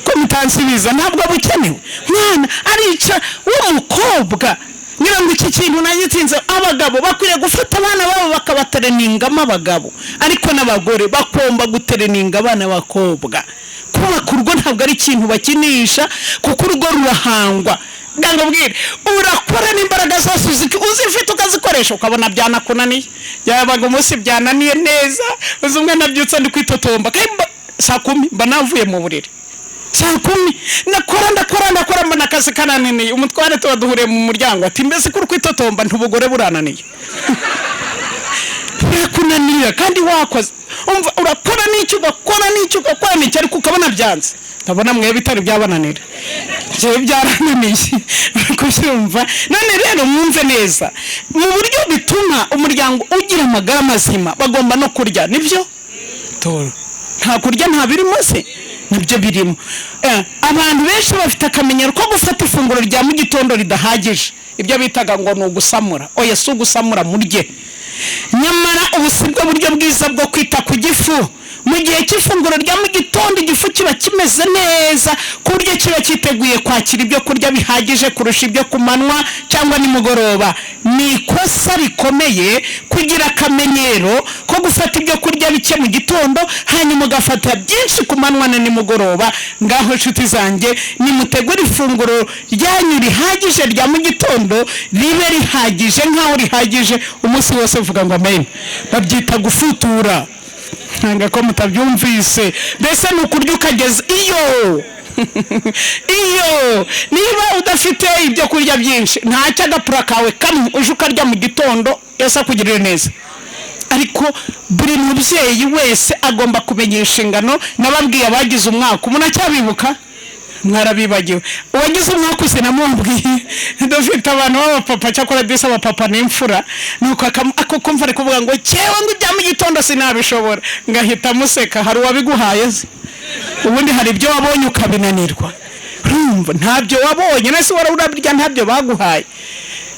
Ko mutansubiza? Ntabwo bukenewe? Mwana arica w'umukobwa. Ngira ngo iki kintu nagitinze. Abagabo bakwiriye gufata abana babo bakabatereningamo abagabo, ariko n'abagore bagomba gutereninga abana b'abakobwa. Kubaka urugo ntabwo ari ikintu bakinisha, kuko urugo rurahangwa. Bwira, urakora n'imbaraga zose uzifite ukazikoresha, ukabona byanakunaniye. Byabaga umunsi byananiye neza, uzi umwe nabyutse ndi kwitotomba, kandi saa 10 mba navuye mu buriri. Saa 10 ndakora ndakora ndakora, mbona akazi kanananiye. Umutware tuba duhuriye mu muryango ati: "Mbese kuri kwitotomba ntubugore burananiye?" Birakunanira kandi wakoze. Umva, urakora n'icyo ugakora n'icyo ugakora n'icyo, ariko ukabona byanze. Ndabona mwe bitari byabananira, njyewe byarananiye kubyumva. None rero mwumve neza, mu buryo bituma umuryango ugira amagara mazima, bagomba no kurya. Nibyo? Tora. Nta kurya nta birimo se? Nibyo birimo. Abantu benshi bafite akamenyero ko gufata ifunguro rya mu gitondo ridahagije, ibyo bitaga ngo ni ugusamura. Oya, si ugusamura, murye. Nyamara ubu si bwo buryo bwiza bwo kwita ku gifu. Mu gihe cy'ifunguro rya mu gitondo, igifu kiba kimeze neza ku buryo kiba cyiteguye kwakira ibyo kurya bihagije kurusha ibyo ku manywa cyangwa nimugoroba. Ni ikosa rikomeye kugira akamenyero ko gufata ibyo kurya bike mu gitondo, hanyuma ugafata byinshi ku manywa na nimugoroba. Ngaho inshuti zanjye, nimutegure ifunguro ryanyu rihagije rya mu gitondo, ribe rihagije nk'aho rihagije umunsi wose. Uvuga ngo amen. Babyita gufutura. Ntabwo ko mutabyumvise. Mbese ni ukurya ukageza iyo niba udafite ibyo kurya byinshi, ntacyo, agapura kawe kamwe uje ukarya mu gitondo, yose akugirire neza. Ariko buri mubyeyi wese agomba kumenya inshingano. Nababwiye abagize umwaka, umuntu acyabibuka? Mwarabibagiwe? Uwagize umwaka sinamubwiye. Dufite abantu b'abapapa, cyakora disi abapapa ni imfura. Nuko ako kumva ari kuvuga ngo cyewe ngo ibya mu gitondo sinabishobora, ngahita museka. Hari uwabiguhaye se? Ubundi hari ibyo wabonye ukabinanirwa? Urumva ntabyo wabonye, nese wari urabirya? Ntabyo baguhaye.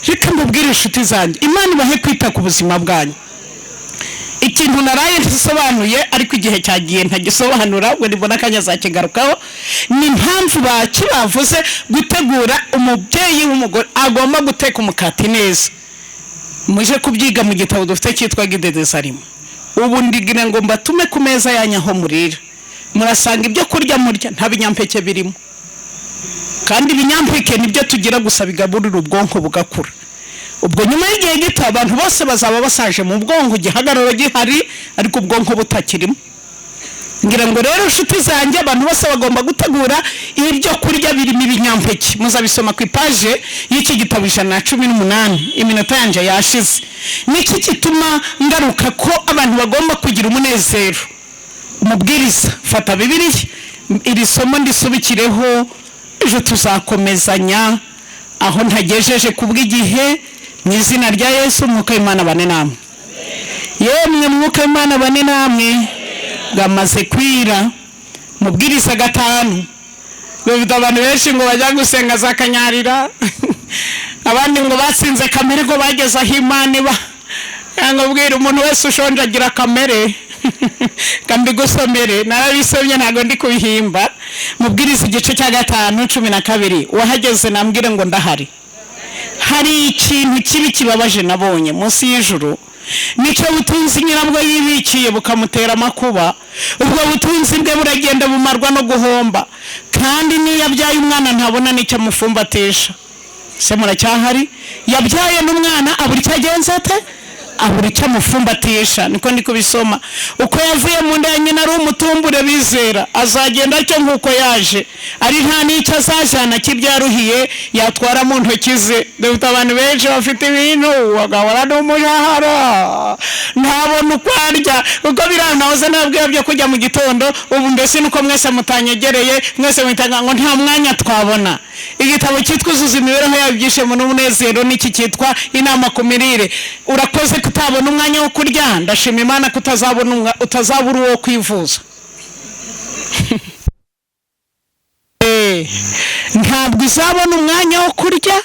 Reka mbabwire inshuti zanjye, Imana ibahe kwita ku buzima bwanyu. Ikintu naraye ntisobanuye, ariko igihe cyagiye ntagisobanura, ubwo nibona akanya azakigarukaho, ni impamvu baki bavuze gutegura. Umubyeyi w'umugore agomba guteka umukati neza. Muje kubyiga mu gitabo dufite cyitwa Guide des aliments. Ubu ndigira ngo mbatume ku meza yanyu aho murira, murasanga ibyo kurya murya nta binyampeke birimo, kandi ibinyampeke nibyo tugira gusa bigaburira ubwonko bugakura. Ubwo nyuma y'igihe gito abantu bose bazaba basaje mu bwonko, igihagararo gihari ariko ubwonko butakirimo. Ngira ngo rero inshuti zanjye, abantu bose bagomba gutegura ibyo kurya birimo ibinyampeke. Muzabisoma ku ipaje y'iki gitabo 118. Iminota yanjye yashize. Niki gituma ngaruka ko abantu bagomba kugira umunezero? Umubwiriza, fata Bibiliya, iri somo ndisubikireho, ejo tuzakomezanya aho ntagejeje kubw'igihe. Mu izina rya Yesu, Umwuka w'Imana bane namwe. Yemwe, Mwuka w'Imana bane namwe. Bwamaze kwira. Mubwiriza 5. Dufite abantu benshi ngo bajya gusenga za Kanyarira, abandi ngo batsinze kamere, ngo bageze aho Imana iba. Ngo bwira umuntu wese ushonje agira kamere. Kambigusomere, narabisomye, ntabwo ndi kubihimba. Mubwiriza igice cya 5, 12. Uwahageze nambwire ngo ndahari. Hari ikintu kibi kibabaje nabonye munsi y'ijuru, nicyo butunzi nyirabwo yibikiye bukamutera amakuba. Ubwo butunzi bwe buragenda bumarwa no guhomba, kandi n'iyo abyaye umwana ntabona n'icyo amufumbatisha. Se muracyahari? Yabyaye n'umwana abura icyo agenza ate? Abura icyo amufumbatisha. Niko ndi kubisoma. Uko yavuye mu nda ya nyina ari umutumbure bizera, azagenda atyo nk'uko yaje ari, nta n'icyo azajyana cy'ibyaruhiye yatwara mu ntoki ze. Dufite abantu benshi bafite ibintu, bagahora n'umushahara ntabona uko arya, kuko biriya nahoze nabwiye byo kujya mu gitondo. Ubu mbese nuko mwese mutanyegereye, mwese mwitaga ngo nta mwanya twabona. Igitabo cyitwa Uzuza Imibereho Yawe Ibyishimo n'Umunezero n'iki cyitwa Inama ku Mirire. Urakoze kutabona umwanya wo kurya. Ndashima Imana ko utazabura uwo kwivuza. Ntabwo uzabona umwanya wo kurya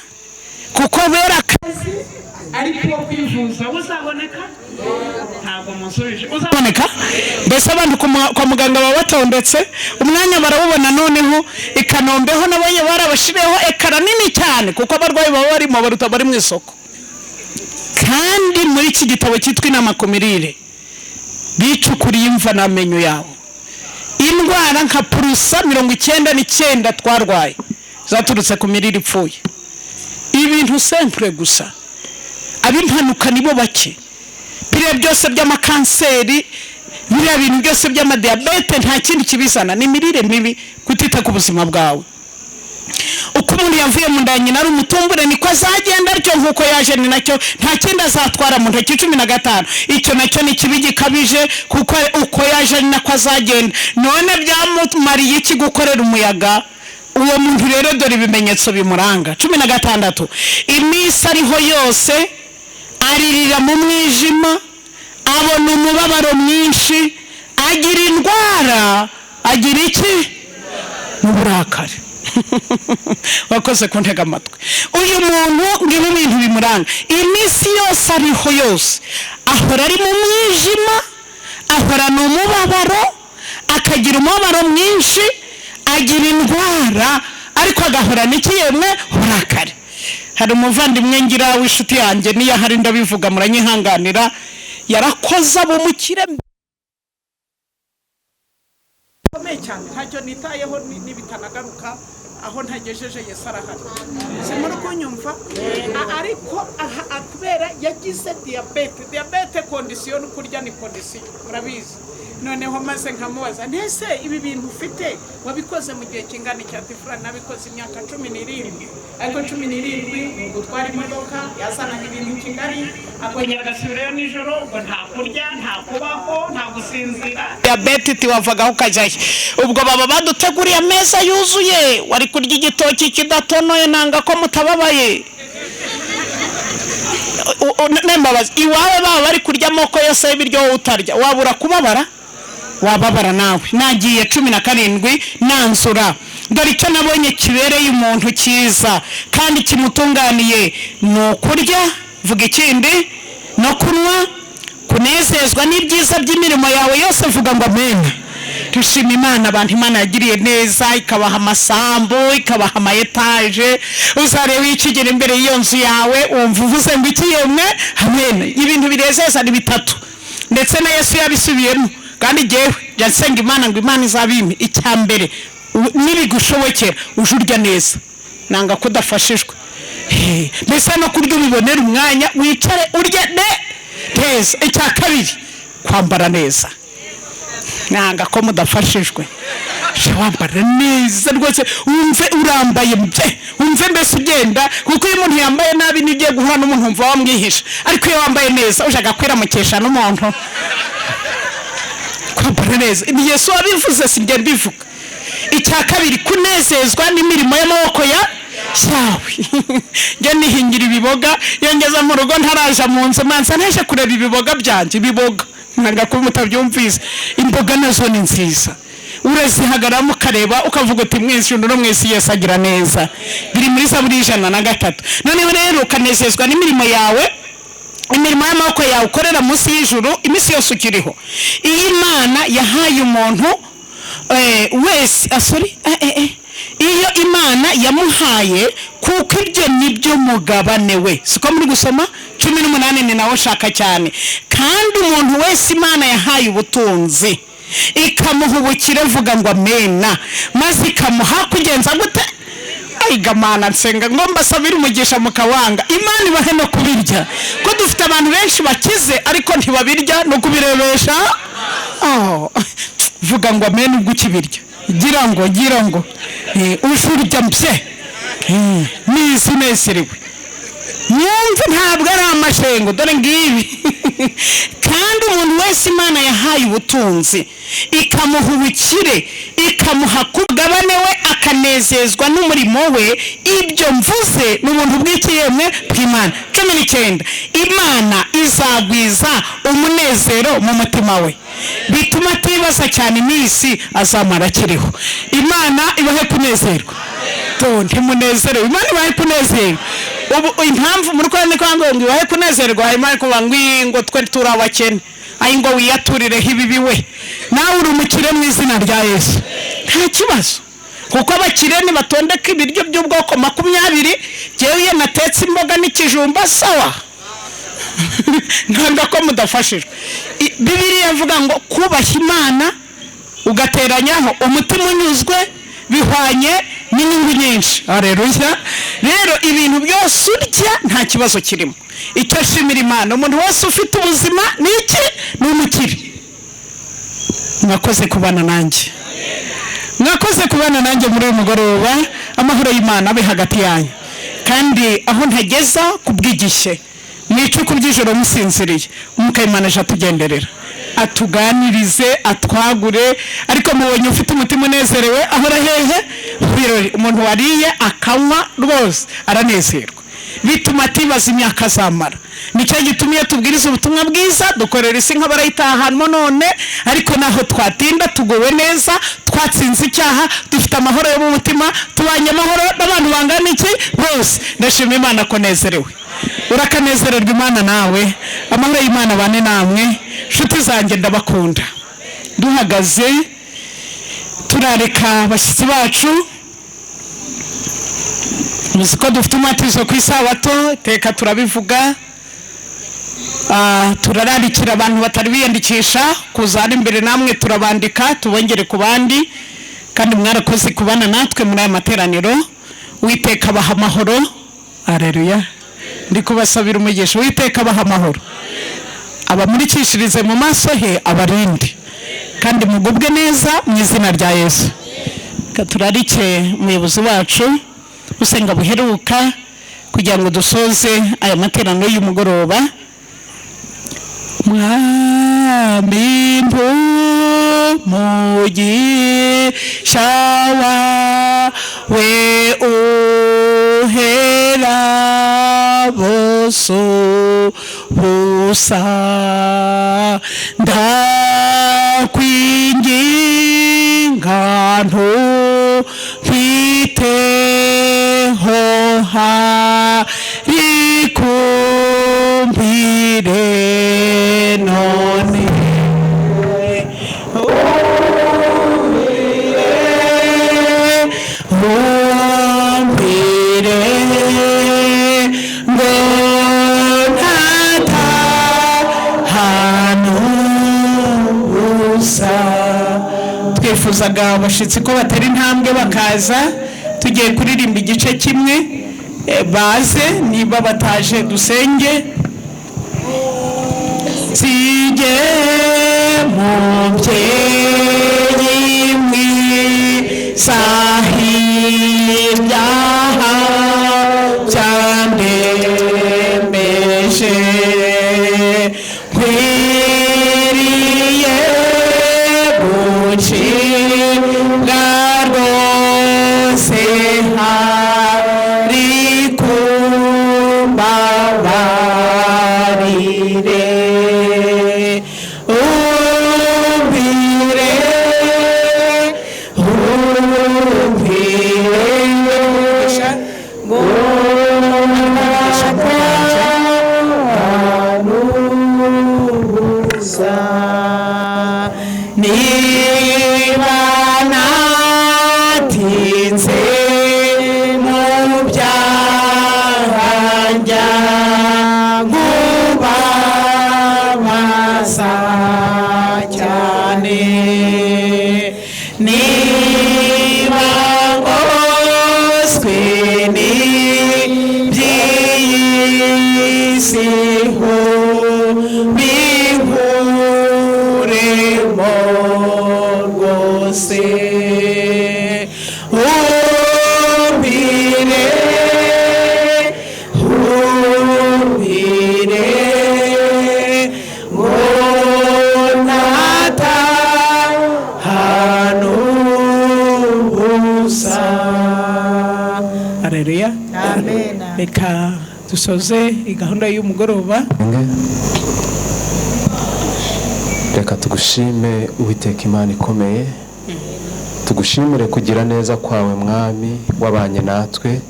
kuko bera akazi, ariko uwo kwivuza uzaboneka. Ntabwo musubije. Uzaboneka. Mbese abantu kwa muganga baba batondetse, umwanya barawubona. Noneho i Kanombeho nabonye barabashiriyeho écran nini cyane, kuko abarwayi baba barimo baruta bari mu isoko. Kandi muri iki gitabo cyitwa Inama ku Mirire, bicukuriye imva n'amenyo yabo. Indwara nka purusa 99 twarwaye zaturutse ku mirire ipfuye. Ibintu simple gusa. Ab'impanuka nibo bake. Biriya byose by'amakanseri. Biriya bintu byose by'amadiyabete nta kindi kibizana, ni imirire mibi, kutita ku buzima bwawe. Uko umuntu yavuye mu nda ya nyina ari umutumbure, niko azagenda atyo. Nk'uko yaje ni nacyo, nta kindi azatwara mu ntoki. 15, icyo nacyo ni kibi gikabije, kuko uko yaje ari nako azagenda. None byamumariye iki gukorera umuyaga? Uwo muntu rero, dore ibimenyetso bimuranga. 16, iminsi ariho yose aririra mu mwijima, abona umubabaro mwinshi, agira indwara, agira iki? N'uburakari. Wakoze kuntega amatwi. Uyu muntu, ngibi ibintu bimuranga: iminsi yose ariho yose ahora ari mu mwijima, ahorana umubabaro, akagira umubabaro mwinshi, agira indwara, ariko agahorana iki yemwe? Uburakari. Hari umuvandimwe ngira w'inshuti yanjye, niyo ahari ndabivuga, muranyihanganira. Yarakoze aba umukire bikomeye cyane. Ntacyo nitayeho nibitanagaruka aho ntagejeje, Yesu arahari. Si muri kunyumva? Ariko kubera yagize diyabete, diyabete condition no kurya ni condition, murabizi. Noneho maze nkamubaza, ntese ibi bintu ufite wabikoze mu gihe kingana iki? Ati: "Fura, nabikoze imyaka 17." Ariko 17 ni ugutwara imodoka, yazanaga ibintu i Kigali, akongera agasubirayo nijoro. Ubwo nta kurya, nta kubaho, nta gusinzira. Diyabete iti wavagaho ukajyayo. Ubwo baba baduteguriye ameza yuzuye, wari kurya igitoki kidatonoye. Nanga ko mutababaye. Nembabazi, iwawe baba bari kurya amoko yose y'ibiryo, wowe utarya, wabura kubabara? Wababara nawe. Nagiye 17, nanzura. Dore icyo nabonye kibereye umuntu cyiza kandi kimutunganiye ni ukurya, vuga ikindi, no kunywa, kunezezwa n'ibyiza by'imirimo yawe yose. Vuga ngo amen. Dushima Imana. Abantu Imana yagiriye neza, ikabaha amasambu, ikabaha ama étage, uzareba iyo ukigera imbere y'iyo nzu yawe wumva uvuze ngo iki yemwe? Amen. Ibintu binezeza ni bitatu, ndetse na Yesu yabisubiyemo, kandi jyewe jya nsenga Imana ngo Imana izabimpe. Icya mbere, nibigushobokera uje urya neza. Nanga ko udafashijwe. Mbese no kurya ubibonera umwanya, wicare urye neza. Icya kabiri, kwambara neza. Nanga ko mudafashijwe. Je wambara neza rwose, wumve urambaye bye, wumve mbese ugenda, kuko iyo umuntu yambaye nabi niyo ugiye guhura n'umuntu wumva wamwihisha, ariko iyo wambaye neza ushaka kwiramukesha n'umuntu. Kwambara neza ni Yesu wabivuze, si njye mbivuga. Icya kabiri, kunezezwa n'imirimo y'amaboko yawe. Njye nihingira ibiboga. Iyo ngeze mu rugo ntaraja mu nzu, manza ntaje kureba ibiboga byanjye. Ibiboga, nanga kuba mutabyumvise. Imboga nazo ni nziza, urazihagararamo ukareba, ukavuga uti: "Mu ijuru no mu isi Yesu agira neza." Biri muri Zaburi 103. Noneho rero ukanezezwa n'imirimo yawe, imirimo y'amaboko yawe ukorera munsi y'ijuru iminsi yose ukiriho. Iyo Imana yahaye umuntu wese, sorry, iyo Imana yamuhaye, kuko ibyo ni byo mugabane we. Siko muri gusoma? 18 ni nawo nshaka cyane. Kandi umuntu wese Imana yahaye ubutunzi, ikamuha ubukire, vuga ngo amena, maze ikamuha kugenza gute? Ayigamana nsenga ngo mbasabire umugisha mukawanga. Imana ibahe no kubirya, ko dufite abantu benshi bakize ariko ntibabirya no kubirebesha. Oh, vuga ngo amen ubwo ukibirya. Gira ngo uje urya mbye nisi unezerewe, mwumve ntabwo ari amashengo. Dore ngibi: kandi umuntu wese Imana yahaye ubutunzi, ikamuha ubukire, ikamuha ku mugabane we, akanezezwa n'umurimo we, ibyo mvuze ni ubuntu bw'ikiyemwe bw'Imana. 19, Imana izagwiza umunezero mu mutima we, bituma atibaza cyane iminsi azamara akiriho. Imana ibahe kunezerwa. To ntimunezerewe? Imana ibahe kunezerwa. Ubu impamvu muri kwa ni ngo ibahe kunezerwa, harimo kuvuga ngo iyi ngo twe turi abakene, ayi ngo wiyaturireho ibibi. We nawe uri umukire mu izina rya Yesu, nta kibazo, kuko abakire nibatondeka ibiryo by'ubwoko 20, jyewe iyo natetse imboga n'ikijumba, sawa. Nkanda ko mudafashijwe. Bibiliya ivuga ngo kubaha Imana ugateranyaho umutima unyuzwe bihwanye n'inyungu nyinshi. Areruya. Rero ibintu byose urya nta kibazo kirimo. Icyo ashimira Imana, umuntu wese ufite ubuzima ni iki? Ni umukire. Mwakoze kubana nanjye, mwakoze kubana nanjye muri uyu mugoroba. Amahoro y'Imana abe hagati yanyu, kandi aho ntageza kubw'igishye mu icuku by'ijoro musinziriye, Umwuka w'Imana aje atugenderera, atuganirize, atwagure. Ariko mubonye ufite umutima unezerewe ahora hehe? Birori. Umuntu wariye akanywa rwose aranezerwa, bituma atibaza imyaka azamara. Nicyo gituma iyo tubwiriza ubutumwa bwiza dukorera isi nk'abarayitahanmo none, ariko naho twatinda tugowe neza, twatsinze icyaha, dufite amahoro yo mu mutima, tubanye amahoro n'abantu bangana iki bose. Ndashima Imana ko nezerewe. Urakanezererwa Imana nawe. Amahoro y'Imana bane namwe, nshuti zanjye, ndabakunda. Duhagaze turareka abashyitsi bacu. Muzi ko dufite umwatizo ku isabato, iteka turabivuga. Turararikira abantu batari biyandikisha kuza hano imbere, namwe turabandika tubongere ku bandi. Kandi mwarakoze kubana natwe muri aya materaniro. Uwiteka abaha amahoro. Areruya! Ndi kubasabira umugisha. Uwiteka abaha amahoro, abamurikishirize mu maso he, abarinde, kandi mugubwe neza mu izina rya Yesu. Reka turarike umuyobozi wacu usenga buheruka kugira ngo dusoze aya materaniro y'umugoroba. Mwami, umugisha wawe uhera bose busa, ndakwinginga ntumpiteho, hari kumbire none, umbire, ngo ntatahana ubusa. Twifuzaga abashyitsi ko batera intambwe bakaza. Tugiye kuririmba igice kimwe, baze. Niba bataje dusenge. Sige mubyeyi mwiza, ibyaha byandembeje, nkwiriye gucibwa rwose, hari kumbabarire, umbire, umbire ngo ntanubuza. Niba natinze mu byaha, njya nkubabaza cyane, niba ngoswe n'iby'iyi si, binkuremo rwose, umbire, umbire ngo ntatahana ubusa. Areruya! Amen. Reka dusoze gahunda y'umugoroba. Reka tugushime, Uwiteka Imana ikomeye, tugushimire kugira neza kwawe, Mwami, wabanye natwe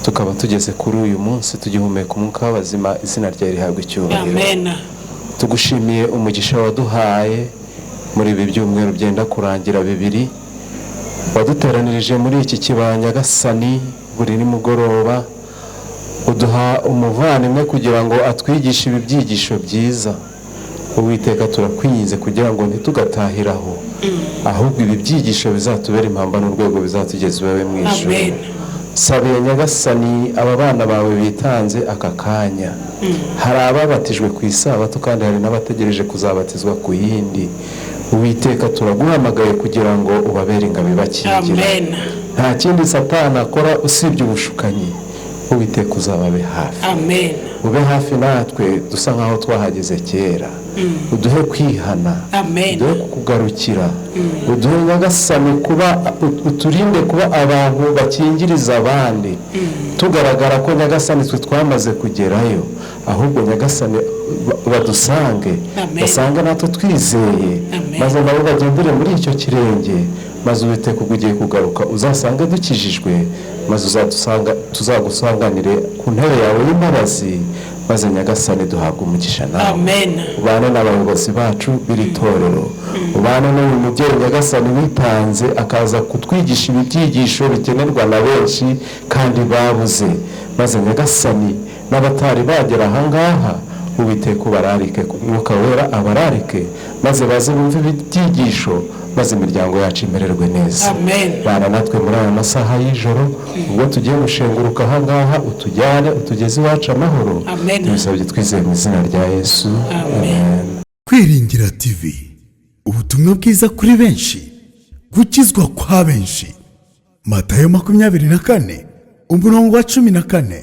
tukaba tugeze kuri uyu munsi tugihumeka umwuka w'abazima. Izina ryawe rihabwa icyubahiro. Amen. Tugushimiye umugisha waduhaye muri ibi byumweru byenda kurangira 2, waduteranirije muri iki kibaya Nyagasani buri nimugoroba, uduha umuvandimwe kugira ngo atwigishe ibi byigisho byiza. Uwiteka, turakwinginze kugira ngo ntitugatahiraho, ahubwo ibi byigisho bizatubera impamba n'urwego bizatugeza iwawe mu ijuru. Amen. Sabiye Nyagasani aba bana bawe bitanze aka kanya. Hari ababatijwe ku isabato, kandi hari n'abategereje kuzabatizwa ku yindi. Uwiteka, turaguhamagaye kugira ngo ubabere ingabo ibakingira. Amen. Nta kindi Satani akora usibye ubushukanyi. Uwiteka, uzababe hafi. Amen. Ube hafi natwe dusa nkaho twahageze kera, uduhe kwihana. Amen. Uduhe kukugarukira, uduhe Nyagasani kuba, uturinde kuba abantu bakingiriza abandi, tugaragara ko Nyagasani twe twamaze kugerayo. Ahubwo Nyagasani, badusange. Amen. Basange natwe twizeye. Amen. Maze nabo bagendere muri icyo kirenge. Maze Uwiteka, ubwo ugiye kugaruka, uzasange dukijijwe, maze uzadusanga, tuzagusanganire ku ntebe yawe y'imbabazi. Maze Nyagasani, duhabwe umugisha nawe. Amen. Ubane n'abayobozi bacu b'iri torero, ubane n'uyu mubyeyi Nyagasani witanze akaza kutwigisha ibi byigisho bikenerwa na benshi kandi babuze. Maze Nyagasani, n'abatari bagera ahangaha, Uwiteka, ubararike, Umwuka Wera abararike, maze baze bumve ibi byigisho, maze imiryango yacu imererwe neza. Amen. Bana natwe muri aya masaha y'ijoro ubwo tugiye gushenguruka ahangaha, utujyane utugeze iwacu amahoro. Amen. Tubisabye twizeye mu izina rya Yesu. Amen. Kwiringira TV, ubutumwa bwiza kuri benshi, gukizwa kwa benshi. Matayo 24 umurongo wa 14.